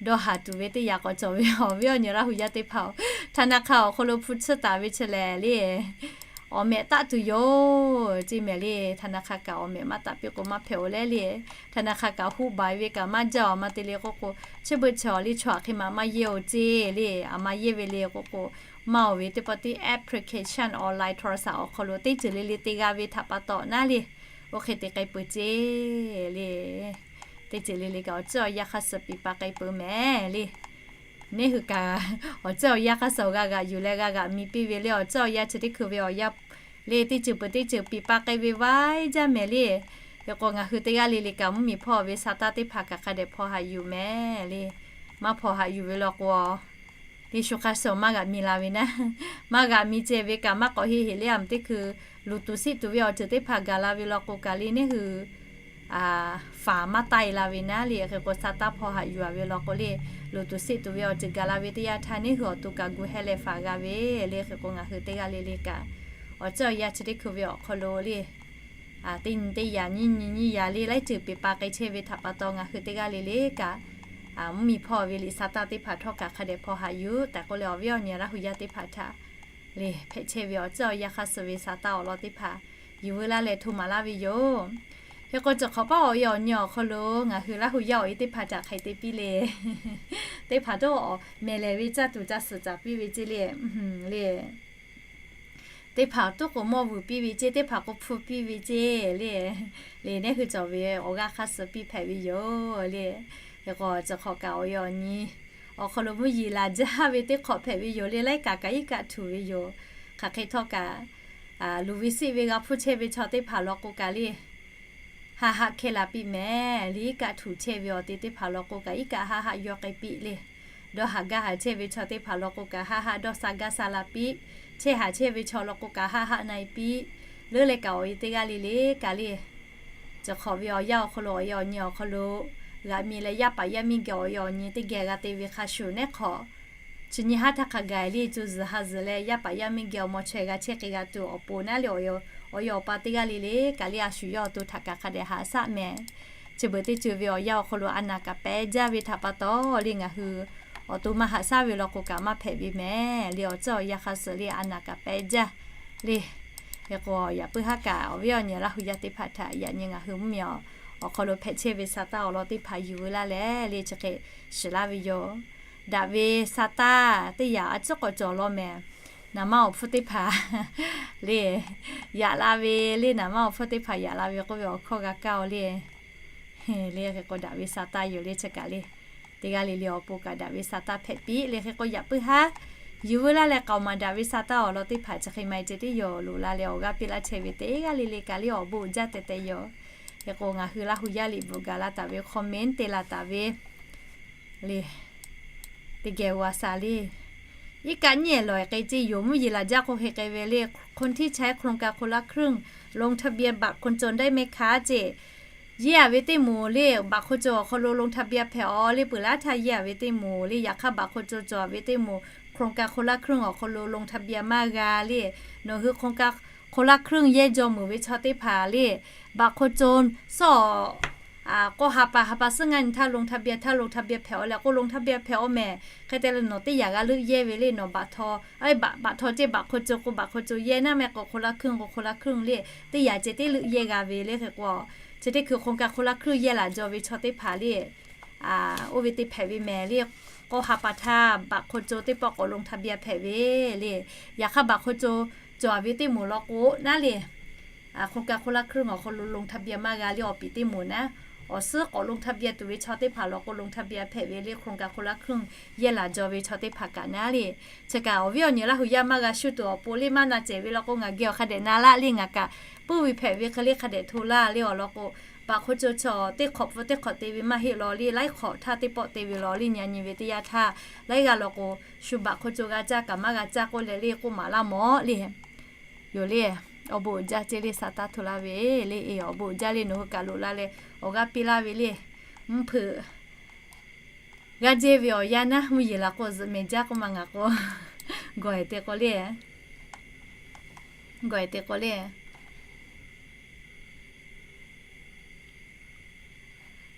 dawˇ haˍ tuˬ ve teˇ yaꞈ k'awꞈ cawˬ ve awˬ viˉ awˬ nyi Laˇ hu yaˇ teˇ hpaˍ-oˬ, ธนาคาร awˬ hk'aw lo hpu tsuhˇ taˍ ve chi lehˬ le, awˬ mehꞈ taˆ tuˬ yoˬ ceˇ mehˍ le. ธนาคาร kaꞈ awˬ mehꞈ maˇ taˆ piˇ k'o maˇ hpehꞈ-oˬ leh le, ธนาคาร kaꞈ huˆ baˬ ve kaꞈ maˇ jaˇ-oˬ. Maˇ te le k'oˆ k'o, chi beuꞈ chaw le chaw aˬ hk'e maˇ maˇ yehˇ-oˬ ceˇ le. Aˬ maˇ yehˇ ve le k'oˆ k'o, maˇ-oˬ ve teˇ pawˆ tiˉ application online โทรศัพท์ awˬ hk'aw lo teˇ ceuˬ le le te g'a ve htaꞈ pa taw naˉ le, oˇ hk'e te k'ai peuˬ ceˇ le. Teˇ ceuˬ le le kaꞈ awˬ ceuˬ awˬ yanˇ hk'aˇ suh piˇ pa k'ai peuˬ mehˍ le. Neˇ hui kaꞈ awˬ ceuˬ awˬ yanˇ hk'aˇ suh g'a g'aꞈ yuˬ leh g'a g'aꞈ mi piˇ ve le. Awˬ ceuˬ awˬ yanˇ chi teˇ hkui ve awˬ yanˇ le, teˇ ceuˬ peuˬ teˇ ceuˬ piˇ pa k'ai ve vaiˇ jaˇ mehˍ le. Hk'e k'o, ngaˬ hui teˇ g'aˇ le le kaꞈ mvuhˇmiˬ hpawˇ ve sa taˇ teˇ hpaˍ kaꞈ hk'a dehꞈ hpaw haꞈ yuˬ mehˍ le. Maˇ hpaw haꞈ yuˬ ve law k'o, le shu hk'a suh maˇ g'aꞈ mi la ve naˉ, maˇ g'aꞈ mi ceh ve kaꞈ maˇ k'awꞈ heˆ heˆ le. Aˬ meuꞈ teˇ hkui luˬ tuˬ siˆ tuˬ ve awˬ ceuˬ teˇ hpaˍ gaˬ la ve law k'o kaꞈ le, neˇ hui faˍ maˇ taˆ-e la ve naˉ le. Hk'e k'o, sa taˇ hpaw haꞈ yuˬ-a ve law k'o le, luˬ tuˬ siˆ tuˬ ve awˬ ceuˬ gaˬ la ve teˇ yanˇ htaˇ neˇ hui awˬ to kaꞈ gu heh leh faˍ g'a ve le. Hk'e k'o, ngaˬ hui teˇ g'aˇ le le kaꞈ awˬ ceuˬ awˬ yanˇ chi teˇ hkui ve awˬ hk'aw lo le, teˇ nyi teˇ yaꞈ nyiˇ nyi nyiˇ yaꞈ le laiˉ ceuˬ piˇ pa k'ai chehˇ ve htaꞈ pa taw, ngaˬ hui teˇ g'aˇ le le kaꞈ mvuhˇmiˬ hpawˇ ve liꞈ sa taˇ teˇ hpaˍ htawˇ kaꞈ hk'a dehꞈ hpaw haꞈ yuˬ tehꞈ k'oˆ leh, awˬ viˉ awˬ nyi Laˇ hu yaˇ teˇ hpaˍ htaꞈ le hpehꞈ chehˇ ve awˬ ceuˬ awˬ yanˇ hk'aˇ suh ve sa taˇ awˬ lawn teˇ hpaˍ yuˬ veu laˇ leh hto maˍ laˇ ve yoˬ. Hk'e k'o, cawˬ hk'awꞈ paˉ awˬ e awˬ nyi awˬ hk'aw lo ngaˬ hui Laˇ hu yaˇ awˬ e teˇ hpaˍ htaꞈ hk'aˬ hk'e te piˇ le. Teˇ hpaˍ toˉ mehˍ lehˍ ve caˇ tuˬ caˇ suhˍ caˍ piˇ ve ceˇ le. Le teˇ hpaˍ toˉ k'o mawˇ vuiˬ piˇ ve ceˇ, teˇ hpaˍ k'o hpu piˇ ve ceˇ le. Le neˇ hui cawˬ ve awˬ g'aˇ hk'aˇ suh piˇ hpehꞈ ve yoˬ le. Hk'e k'o, cawˬ hk'awꞈ kaꞈ awˬ e awˬ nyi awˬ hk'aw lo mvuhˇ yeˬ laˬ jaˇ ve teˇ hk'awꞈ hpehꞈ ve yoˬ le. Laiˉ kaꞈ kaꞈ iˉ kaˆ htuꞈ ve yoˬ. Hk'aˬ hk'e htawˇ kaꞈ, luˬ ve siˆ ve g'a hpuˇ chehˇ ve chaw teˇ hpaˍ law k'o kaꞈ le, haˆ haˆ hkehˇ la piˇ mehˍ le. Iˉ kaˆ htuꞈ chehˇ ve awˬ te teˇ hpaˍ law k'o kaꞈ iˉ kaˆ haˆ haˆ yaw k'ai piˇ le. Dawˇ haˍ gaˇ haˍ chehˇ ve chaw teˇ hpaˍ law k'o kaꞈ haˆ haˆ dawˇ sha gaˇ sha la piˇ. Chehˇ haˍ chehˇ ve chaw law k'o kaꞈ haˆ haˆ na-e piˇ. Leuˉ leh kaꞈ awˬ e teˇ g'aˇ le le kaꞈ le, cawˬ hk'awꞈ ve awˬ yanˇ awˬ hk'aw lo awˬ e awˬ nyi awˬ hk'aw lo g'aꞈ mi leh yaˇ paˍ yaˇ miˇ geh awˬ e awˬ nyi teˇ geh g'a te ve hk'a shuˍ neˉ hk'awꞈ, chi nyi haˉ htaˇ hk'a gaˬ le co zuhˬ ha zuhˬ leh yaˇ paˍ yaˇ miˇ geh awˬ maw chaweh g'a chehˇ hk'e g'a tuˬ awˬ pon naˉ le, awˬ e awˬ pa teˇ g'aˇ le le kaꞈ le a shu yawˇ awˬ to htaꞈ kaꞈ hk'a dehꞈ haꞈ shaˉ mehˍ. Chi beuꞈ teˇ ceuˬ ve awˬ yanˇ awˬ hk'aw lo a naˍ kaꞈ pehˉ jaˇ ve htaꞈ pa taw le, ngaˬ hui awˬ to maˇ haꞈ shaˉ ve law k'o kaꞈ maˇ hpehꞈ ve mehˍ le. Awˬ ceuˬ awˬ yanˇ hk'aˇ suh le a naˍ kaꞈ pehˉ jaˇ le. Hk'e k'o, yaꞈ puiˉ haˉ kaꞈ awˬ viˉ awˬ nyi Laˇ hu yaˇ teˇ hpaˍ htaꞈ yaꞈ nyi ngaˬ hui mvuhˇmiˬ awˬ hk'aw lo hpehꞈ chehˇ ve sa taˇ awˬ lawn teˇ hpaˍ yuˬ veu laˇ leh le chi hk'e shiˍ laˇ ve yoˬ. Daꞈ ve sa taˇ teˇ yaꞈ a ciˉ k'awꞈ cawˬ law mehˍ. Naˍ manˇ awˬ hpfuhˇ teˇ hpaˍ le, yaꞈ la ve le, naˍ manˇ awˬ hpfuhˇ teˇ hpaˍ yaꞈ la ve k'oˆ ve awˬ hkawˇ g'a kaˇ-oˬ le. Le hk'e k'o, daꞈ ve sa taˇ yoˬ le chi kaꞈ le. Teˇ g'aˇ le le awˬ pon kaꞈ daꞈ ve sa taˇ hpehꞈ piˇ le. Hk'e k'o, yaꞈ puiˉ haˉ yuˬ veu laˇ leh k'aoˍ maˍ daꞈ ve sa taˇ awˬ lawn teˇ hpaˍ chi hk'e maˇ heˆ ceh tiˉ yoˬ. Loꞈ la leh awˬ g'aˇ piˇ laˇ chehˇ ve teˇ g'aˇ le le kaꞈ le awˬ bon uiˍ jaˇ teh teh yoˬ. Hk'e k'o, ngaˬ hui Laˇ hu yaˇ liꞈ bvuhꞈ gaˬ la taˍ ve, comment te la taˍ ve le, teˇ geh g'a sha le. Iˉ kaˆ nyiˇ ehˍ lawˬ ehˍ k'ai ceˇ yoˬ. Mvuhˇ yeˬ laˬ jaˇ k'o hk'e k'ai ve le, คนที่ใช้โครงการคนละครึ่ง ลงทะเบียนบัตรคนจนได้ไหมคะ ceˇ. Yehˇ-a ve teˇ moˍ le, บัตรคนจน awˬ hk'aw lo ลงทะเบียน hpehꞈ-aw le. Peuˬ laˇ htaˇ yehˇ-a ve teˇ moˍ le, yaꞈ hk'aˇ บัตรคนจน cawˬ-a ve teˇ moˍ โครงการคนละครึ่ง awˬ hk'aw lo ลงทะเบียน maˇ g'a le. Nawˬ hui โครงการคนละครึ่ง yehˇ jaw meuˍ ve chaw teˇ hpaˍ le, บัตรคนจน suhˉ-aw k'awˇ ha pa ha pa suhˉ ngaˇ nyi htaˇ ลงทะเบียน htaˇ ลงทะเบียน hpehꞈ-aw leh k'o ลงทะเบียน hpehꞈ-aw mehˍ. Hk'e te leh nawˬ teˇ yaꞈ g'a leuˆ yehˇ ve le, nawˬ บัตรทอง ceˇ บัตรทอง k'o บัตรคนจน k'o บัตรคนจน yehˇ naˉ meh k'o คนละครึ่ง k'o คนละครึ่ง le, teˇ yaꞈ ceh tiˉ leuˆ yehˇ g'a ve le. Hk'e k'o, chi teˇ hkui โครงการคนละครึ่ง yehˇ laˬ jaw ve chaw teˇ hpaˍ le, oˇ ve te hpehꞈ ve mehˍ le. K'awˇ ha pa htaˇ บัตรคนจน teˇ pawˆ k'awꞈ ลงทะเบียน hpehꞈ ve le. Yaꞈ hk'aˇ บัตรคนจน cawˬ-a ve teˇ moˍ law k'o naˉ le, โครงการคนละครึ่ง awˬ hk'aw lo ลงทะเบียน maˇ g'a le. Awˬ piˍ teˇ moˍ naˉ, awˬ suhˉ k'awꞈ ลงทะเบียน tuˬ ve chaw teˇ hpaˍ law k'o ลงทะเบียน hpehꞈ ve le โครงการคนละครึ่ง yehˇ laˬ jaw ve chaw teˇ hpaˍ kaꞈ naˉ le. Chi kaꞈ awˬ viˉ awˬ nyi Laˇ huˍ yaˇ maˇ g'a shu tuˬ awˬ pon le maˇ na cehˬ ve law k'o ngaˬ geh awˬ hk'a dehꞈ na laˇ le ngaˬ kaꞈ puiˉ ve hpehꞈ ve hk'e le hk'a dehꞈ hto laˇ le awˬ lawn k'o, baꞈ hk'o co chaw teˇ hk'awꞈ pfuhˇ teˇ hk'awꞈ te ve maˇ heˆ law le laiˉ hk'awꞈ htaˇ teˇ pawˆ te ve law le nyi nyi ve teˇ yanˇ htaˇ laiˉ g'aˇ law k'o shu baꞈ hk'o co g'a caˇ kaꞈ maˇ g'a caˇ k'oˆ leh le k'oˆ maˍ laˇ mawˬ le. Yoˬ le, awˬ bon uiˍ jaˇ ceˇ le sa taˇ hto laˇ ve le. E, awˬ bon uiˍ jaˇ le nawˬ hui kaꞈ loꞈ la leh awˬ g'aˇ piˇ laˇ ve le. Mvuhˇ hpeuꞈ g'aˇ jehˇ ve awˬ yanˇ naˉ mvuhˇ yeˬ laˬ k'o zuhꞈ mehˍ jaˇ k'oˆ ma ngaˬ k'o, gawˬ eˬ te k'o le, gawˬ eˬ te k'o le.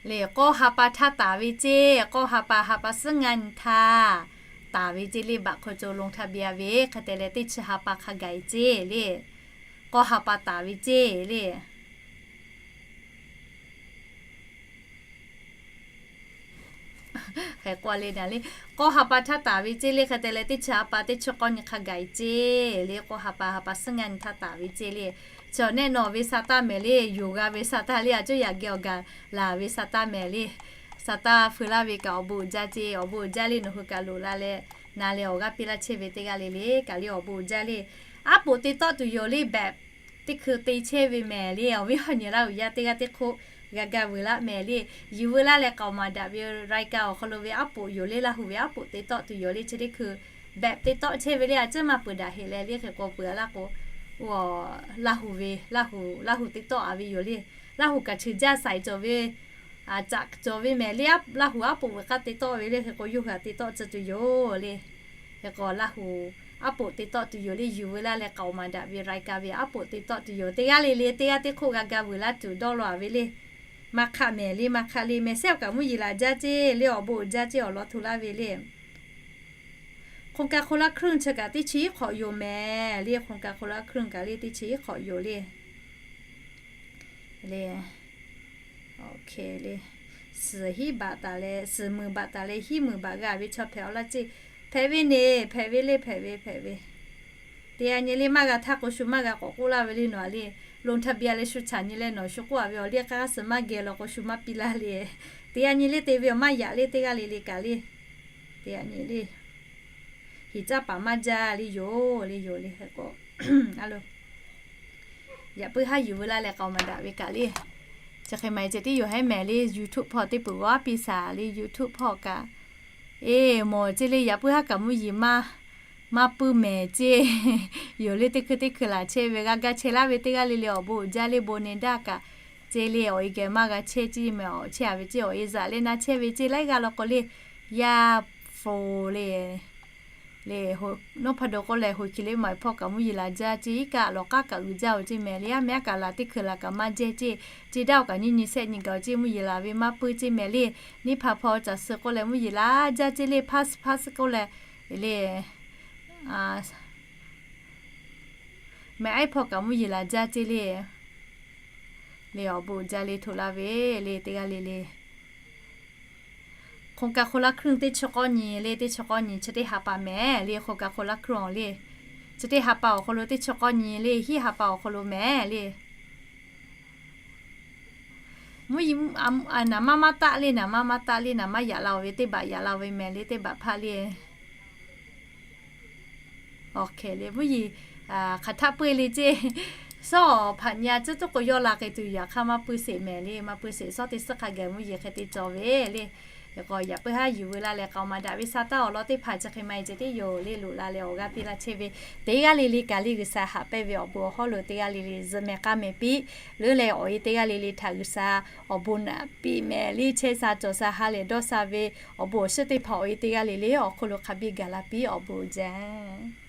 Le k'awˇ ha pa htaˇ taˍ ve ceˇ, k'awˇ ha pa ha pa suhˉ ngaˇ nyi htaˇ taˍ ve ceˇ le baꞈ hk'o co ลงทะเบียน ve hk'e te leh teˇ chi ha pa hk'a gaˬ e ceˇ le. K'awˇ ha pa taˍ ve ceˇ le. Hk'e k'oˆ le na le, k'awˇ ha pa htaˇ taˍ ve ceˇ le hk'e te leh teˇ chi ha pa teˇ chi k'awˇ nyi hk'a gaˬ e ceˇ le k'awˇ ha pa ha pa suhˉ ngaˇ nyi htaˇ taˍ ve ceˇ le. Chi awˬ nehˆ nawˬ ve sa taˇ mehˍ le, yonˍ g'a ve sa taˇ le, a cuˇ yaꞈ geh awˬ gaˬ laˬ ve sa taˇ mehˍ le. Sa taˇ feu laˇ ve kaꞈ awˬ bon uiˍ jaˇ ceˇ, awˬ bon uiˍ jaˇ le nawˬ hui kaꞈ loꞈ la leh na leh awˬ g'aˇ piˇ laˇ chehˇ ve teˇ g'aˇ le le kaꞈ le awˬ bon uiˍ jaˇ le. Aˉ poꞈ te tawˆ tuˬ yoˬ le baꞈ teˇ hkui te chehˇ ve mehˍ le awˬ viˉ awˬ nyi Laˇ huˍ yaˇ teˇ g'aˇ teˇ hk'oˆ g'a ga vuiˬ laˇ mehˍ le. Yuˬ veu laˇ leh k'aoˍ maˍ daꞈ ve รายการ awˬ hk'aw lo ve aˉ poꞈ yoˬ le Laˇ huˍ ve aˉ poꞈ te tawˆ tuˬ yoˬ le chi teˇ hkui baꞈ te tawˆ chehˇ ve le a cuˇ maˇ peuˬ daꞈ heꞈ leh le hk'e k'o peuˬ a laˇ k'o, Laˇ huˍ ve, Laˇ huˍ, Laˇ huˍ te tawˆ a ve yoˬ le. Laˇ huˍ kaꞈ cheuˬ jaˇ shaiˍ cawˬ ve, caꞈ cawˬ ve mehˍ le. Laˇ huˍ aˉ poꞈ ve k'aˇ te tawˆ ve le hk'e k'o yawˇ hui a te tawˆ tcuh tuˬ yoˬ le. Hk'e k'o Laˇ huˍ aˉ poꞈ te tawˆ tuˬ yoˬ le. Yuˬ veu laˇ leh k'aoˍ maˍ daꞈ ve รายการ ve aˉ poꞈ te tawˆ tuˬ yoˬ. Teˇ g'aˇ le le teˇ g'aˇ teˇ hk'oˆ g'a ga vuiˬ laˇ tuˬ dawˇ law a ve le. Maˇ hk'aˆ mehˍ le maˇ hk'aˆ le mehˍ sehˉ awˬ kaꞈ mvuhˇ yeˬ laˬ jaˇ ceˇ le awˬ bon uiˍ jaˇ ceˇ awˬ lawn hto laˇ ve le. โครงการคนละครึ่ง chi kaꞈ teˇ chi iˉ hk'awꞈ yoˬ mehˍ le โครงการคนละครึ่ง kaꞈ le teˇ chi iˉ hk'awꞈ yoˬ le. Le, le, suhˍ hiˉ baꞈ taˍ leh suhˍ muiˬ baꞈ taˍ leh hiˉ muiˬ baꞈ g'a ve chaw hpehꞈ awˬ laˇ ceˇ. Hpehꞈ ve neˬ hpehꞈ ve le hpehꞈ ve hpehꞈ ve. Teˇ g'aˇ nyi le maˇ g'a htaˇ k'o shu maˇ g'a k'awꞈ k'oˆ laˇ ve le nawˬ a le. ลงทะเบียน leh shu caꞈ nyi leh nawˬ shu k'oˆ a ve awˬ liˇ k'aˇ suhˍ maˇ geh law k'o shu maˇ piˇ laˇ le. Teˇ g'aˇ nyi le te ve awˬ maˇ yaꞈ le teˇ g'aˇ le le kaꞈ le. Teˇ g'aˇ nyi le hiˍ caˇ paˍ maˇ jaˇ le yoˬ le yoˬ le hk'e k'o, a lo, yaꞈ puiˉ haˉ yuˬ veu laˇ leh k'aoˍ maˍ daꞈ ve kaꞈ le. Chi hk'e maˍ e ceh tiˉ yoˬ hehˉ mehˍ le YouTube hpawˇ teˇ peuˬ g'awˇ a piˇ shaˍ le YouTube hpawˇ kaꞈ. E, mawˬ ceˇ le yaꞈ puiˉ haˉ kaꞈ mvuhˇ yeˬ maˇ, maˇ puiˉ mehˍ ceˇ. Yoˬ le teˇ hkui teˇ hkui laˬ chehˇ ve g'a ga chehˇ laˇ ve teˇ g'aˇ le le awˬ bon uiˍ jaˇ le bon ne daˇ kaꞈ. Ceˇ le awˬ e geh maˇ g'a chehˇ ceˇ mehˍ awˬ chehˇ a ve ceˇ awˬ e zaꞈ leh na chehˇ ve ceˇ laiˉ g'aˇ law k'o le, yaˇ fo le. Le, nawˉ hpa do k'oˆ leh hoꞈ hkiˬ le maˍ hpawˇ kaꞈ mvuhˇ yeˬ laˬ jaˇ ceˇ iˉ kaˆ lawˬ k'aˉ kaꞈ uiˍ jaˇ oˬ ceˇ mehˍ le. Yaˇ mehˍ aˉ kaꞈ laˬ teˇ hkui laˬ kaꞈ maˇ jehˇ ceˇ. Ceˇ daˇ oˬ kaꞈ nyiˇ nyi sehˆ nyi gaˬ oˬ ceˇ mvuhˇ yeˬ laˬ ve maˇ puiˉ ceˇ mehˍ le. Neˇ hpaˍ hpawˇ caˬ suh k'oˆ leh mvuhˇ yeˬ laˬ jaˇ ceˇ le pass pass k'oˆ leh, le, mehˍ aˉ hpawˇ kaꞈ mvuhˇ yeˬ laˬ jaˇ ceˇ le. Le awˬ bon uiˍ jaˇ le hto laˇ ve le teˇ g'aˇ le le. โครงการคนละครึ่ง teˇ chi k'awˇ nyi le teˇ chi k'awˇ nyi chi teˇ ha pa mehˍ le โครงการคนละครึ่ง le. Chi teˇ ha pa awˬ hk'aw lo teˇ chi k'awˇ nyi le hiˉ ha pa awˬ hk'aw lo mehˍ le. Mvuhˇ yeˬ, naˍ manˇ maˇ taˆ le naˍ manˇ maˇ taˆ le naˍ manˇ yaꞈ la oˬ ve teˇ baꞈ yaꞈ la oˬ ve mehˍ le teˇ baꞈ hpaˇ le. Awˬ hkeh le mvuhˇ yeˬ hk'aˬ htaˆ puiˉ le ceˇ. Sawˉ awˬ hpaꞈ nyi a tcuhˉ tuˉ k'o yawˇ la k'ai tuˬ yaꞈ hk'aˇ maˇ puiˉ sheˍ mehˍ le maˇ puiˉ sheˍ sawˉ teˇ suhˉ hk'a gaˬ mvuhˇ yeˬ hk'e te cawˬ ve le. K'awꞈ yaꞈ puiˉ haˉ yuˬ veu la leh k'aoˍ maˍ daꞈ ve sa taˇ awˬ lawn teˇ hpaˍ chi hk'e maˇ e ceh tiˉ yoˬ le loꞈ la leh awˬ g'aˇ piˇ laˇ chehˇ ve. Teˇ g'aˇ le le kaꞈ le G'uiˬsha haꞈ pehnˇ ve awˬ bon awˬ hawˉ lo teˇ g'aˇ le le zuhꞈ mehˍ k'aˇ mehˍ piˇ. Leuˉ leh awˬ e teˇ g'aˇ le le htaꞈ G'uiˬsha awˬ bon naꞈ piˇ mehˍ le chehˇ sha cawˬ sha ha lehˬ dawˇ sha ve awˬ bon awˬ shiˉ teˇ hpaˍ awˬ e teˇ g'aˇ le le awˬ hk'oˆ lo hk'a biˇ gaˬ la piˇ awˬ bon jaˇ.